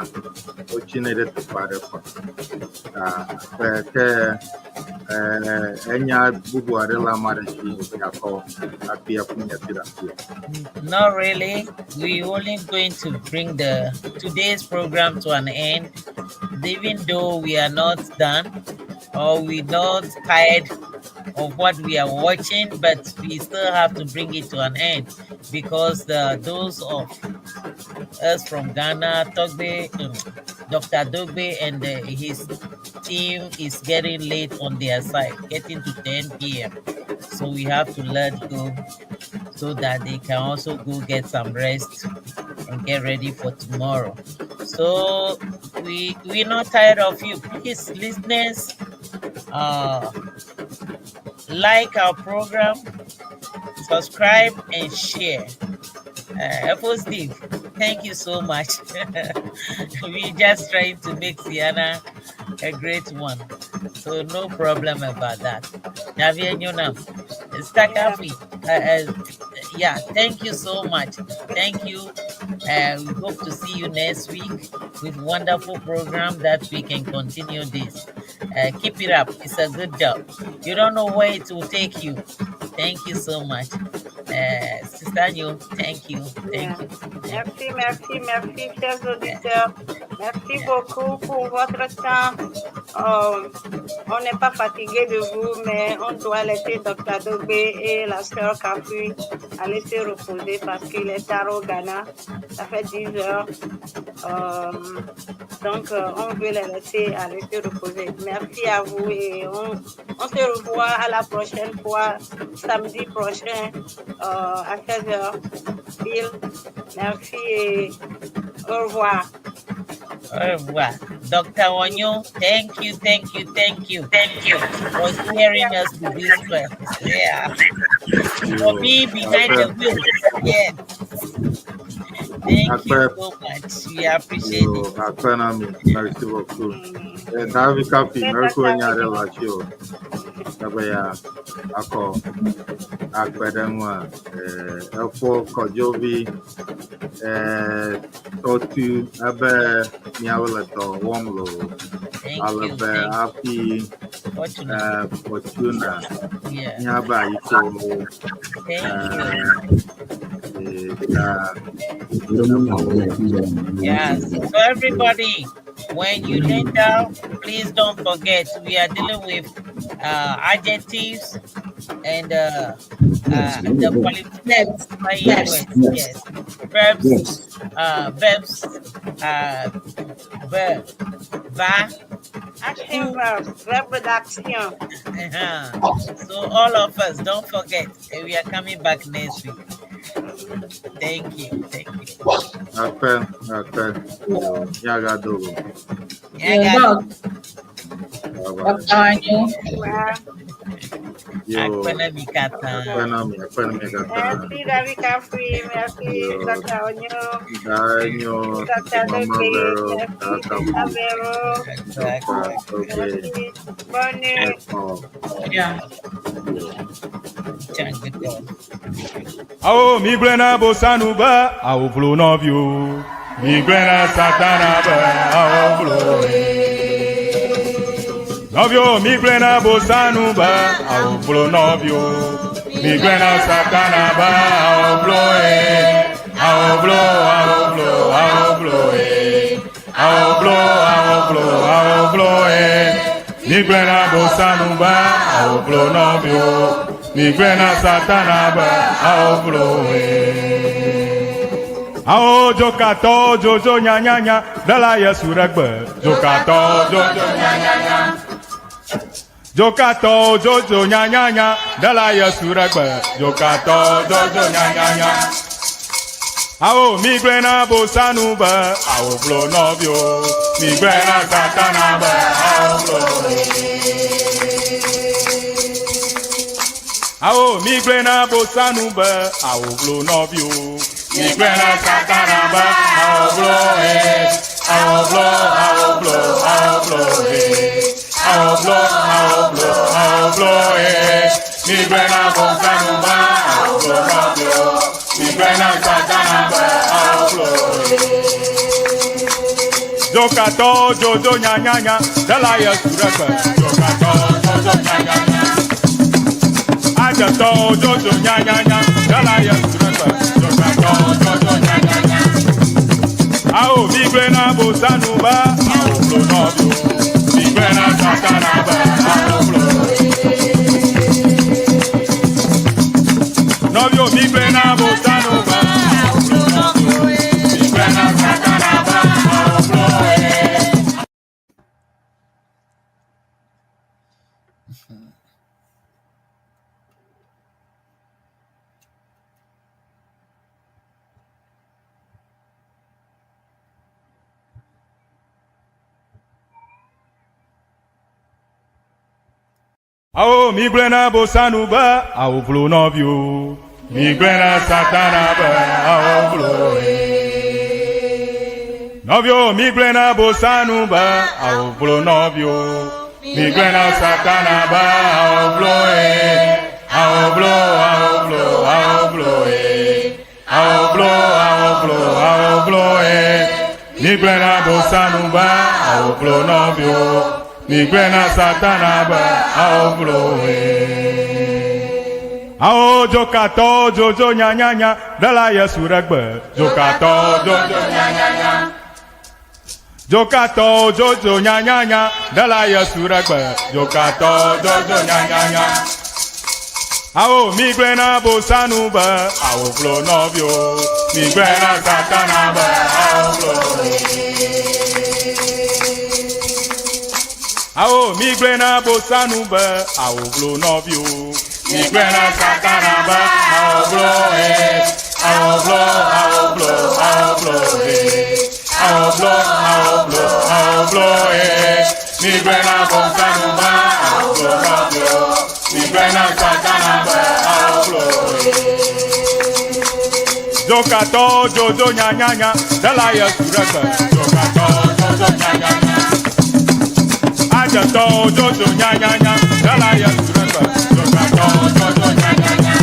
wotsinɛ ɖe teƒe aɖe kɔ. Ta ke ke enya bubu aɖe le ame aɖe si yakɔ hafi aƒu nyati ɖe afia. Not really. We only going to bring the today's program to an end, even though we are not done or we not tired of what we are watching, but we still have to bring it to an end because the those of us from Ghana, Togbe, Dr. Dogbe and his team is getting late on their side, getting to 10 p.m. So we have to let go so that they can also go get some rest and get ready for tomorrow. So we're not tired of you. Please, listeners, like our program, Subscribe and share. Efo Steve, thank you so much. We just trying to make Ceana a great one. So no problem about that. Javier Nyonam, Yeah. Stakafi, yeah, thank you so much. Thank you. We hope to see you next week with wonderful program that we can continue this. Keep it up. It's a good job. You don't know where it will take you. Thank you so much. Sister Nyo, thank you. Yeah. Thank you. Thank you. Merci, merci, merci, chers Yeah. auditeurs. Merci Yeah. beaucoup pour votre temps. On n'est pas fatigué de vous, mais on doit laisser Dr. Dogbe et la sœur Kafui aller se reposer parce qu'il est tard au Ghana. Ça fait 10 heures. Donc, on veut les laisser aller se reposer. Merci à vous et on se revoit à la prochaine fois, samedi prochain à 16h. Bill, merci et au revoir. Au revoir. Dr. Wanyo, thank you, thank you, thank you, thank you for steering us to this place. Yeah. For Yo, being behind akpe, the wheel. Yeah. Thank you akpe, so much. We appreciate yo, it. akpe na mi. Merci beaucoup. Davi Kapi, Merci, merci Dr. enya Wanyo. ɖe le asi o. Ebe ya akɔ akpe ɖe ŋua. Efo Kɔdzovi, tɔtu ebe miawo le dɔ wɔm loo. Thank Ale you. be Thank you. hafi Fortuna. Fortuna Yeah. míabe ayikowo Thank you. ta Yes. So everybody, when you learn down, please don't forget we are dealing with adjectives and the Verbs. qualifying Verbs. words. Yes. Verbs, verbs, verb, va, Action ku. verb, verbe d'action. So all of us, don't forget, we are coming back next week. Thank you. Thank you. akpe akpe yo míagado go. Yeah, Yo, guys. Doc, Bye bye. Dr. Wanyo. Ouais. Yo Akpena mikata. akpe na mi akpe na mi katã. Merci David Kafui, merci Yo Dr. Onyo, Danyo, Dr. Mama Dogbe, Vero, merci Dr. Sister Vero, Dr. Dogbe, merci. Bonne nuit. Eko. Yeah. Yo. Awo mi gblẽ na bosanu be awo vlo nɔviwo. Mi gblẽ na satana be awo vlo ye. Nɔviwo mi gblẽ na bosanu be awo vlo nɔviwo. Mi gblẽ na satana be awo vlo ye. Awo vlo, awo vlo, awo vlo ye. Awo vlo, awo vlo, awo vlo ye. Mi gblẽ na bosanu be awo vlo nɔviwo. Mi gblẽ na satana be awo vlo ye. Awo dzokatɔ dzodzo nyanyanya ɖela Yesu ɖe gbe. Dzokatɔ dzodzo nyanyanya. Dzokatɔ dzodzo nyanyanya ɖela Yesu ɖe gbe. Dzokatɔ dzodzo nyanyanya. Awo mi gblẽ na bosanu be awo vlo nɔviwo. Mi gblẽ na satana be awo vlo Awo mi gblẽ na bosanu be awo vlo nɔviwo. Mi gblẽ na satana be awo vlo ye. Awo vlo, awo vlo, awo vlo ye. Awo vlo, awo vlo, awo vlo ye. Mi gblẽ na bosanu be awo vlo nɔviwo. Mi gblẽ na satana be awo vlo ye. Dzokatɔ dzodzo nyanyanya ɖela Yesu ɖe gbe. Dzokatɔ dzodzo nyanyanya. Adzetɔ dzodzo nyanyanya ɖela Yesu ɖe gbe. Dzokatɔ dzodzo nyanyanya. Awo mi gblẽ na bosanu be awo vlo nɔviwo. Mi gblẽ na satana be awo vlo. Nɔviwo mi gblẽ na bosanu be awo vlo nɔviwo. Mi gblẽ na satana be awo vlo ye. Awo mi gblẽ na bosanu be awo vlo nɔviwo. Migblɔe na Satana be awoblo e. Nɔviwo, migblɔe na Bosanu be awoblo nɔviwo. Migblɔe na Satana be awoblo e. Awoblo, awoblo, awoblo e. Awoblo, awoblo, awoblo e. Migblɔe na Bosanu be awoblo nɔviwo. Migblɔe na Satana be awoblo e. Awo dzokatɔwo dzodzo nyanyanya ɖela Yesu ɖe gbe. Dzokatɔwo dzodzo nyanyanya. Dzokatɔwo dzodzo nyanyanya ɖela Yesu ɖe gbe. Dzokatɔwo dzodzo nyanyanya. Awo migblɔe na Bosanu be awo blo nɔviwo. Migblɔe na Satana be awo blo. Awo migblɔe na Bosanu be awo blo nɔviwo. Migblɔe na Satana be awo blo e. Awo blo, awo blo, awo blo e. Awo blo, awo blo, awo blo e. Migblɔe na Bosanu be awo blo nɔviwo. Migblɔe na Satana be awo blo e. Dzokatɔwo dzodzo nyanyanya ɖela Yesu ɖe gbe. Dzokatɔwo dzodzo nyanyanya. Adzetɔwo dzodzo nyanyanya ɖela Yesu ɖe gbe. Dzokatɔwo dzodzo nyanyanya.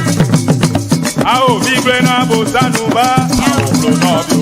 Awo migblɔe na Bosanu be awo blo nɔviwo.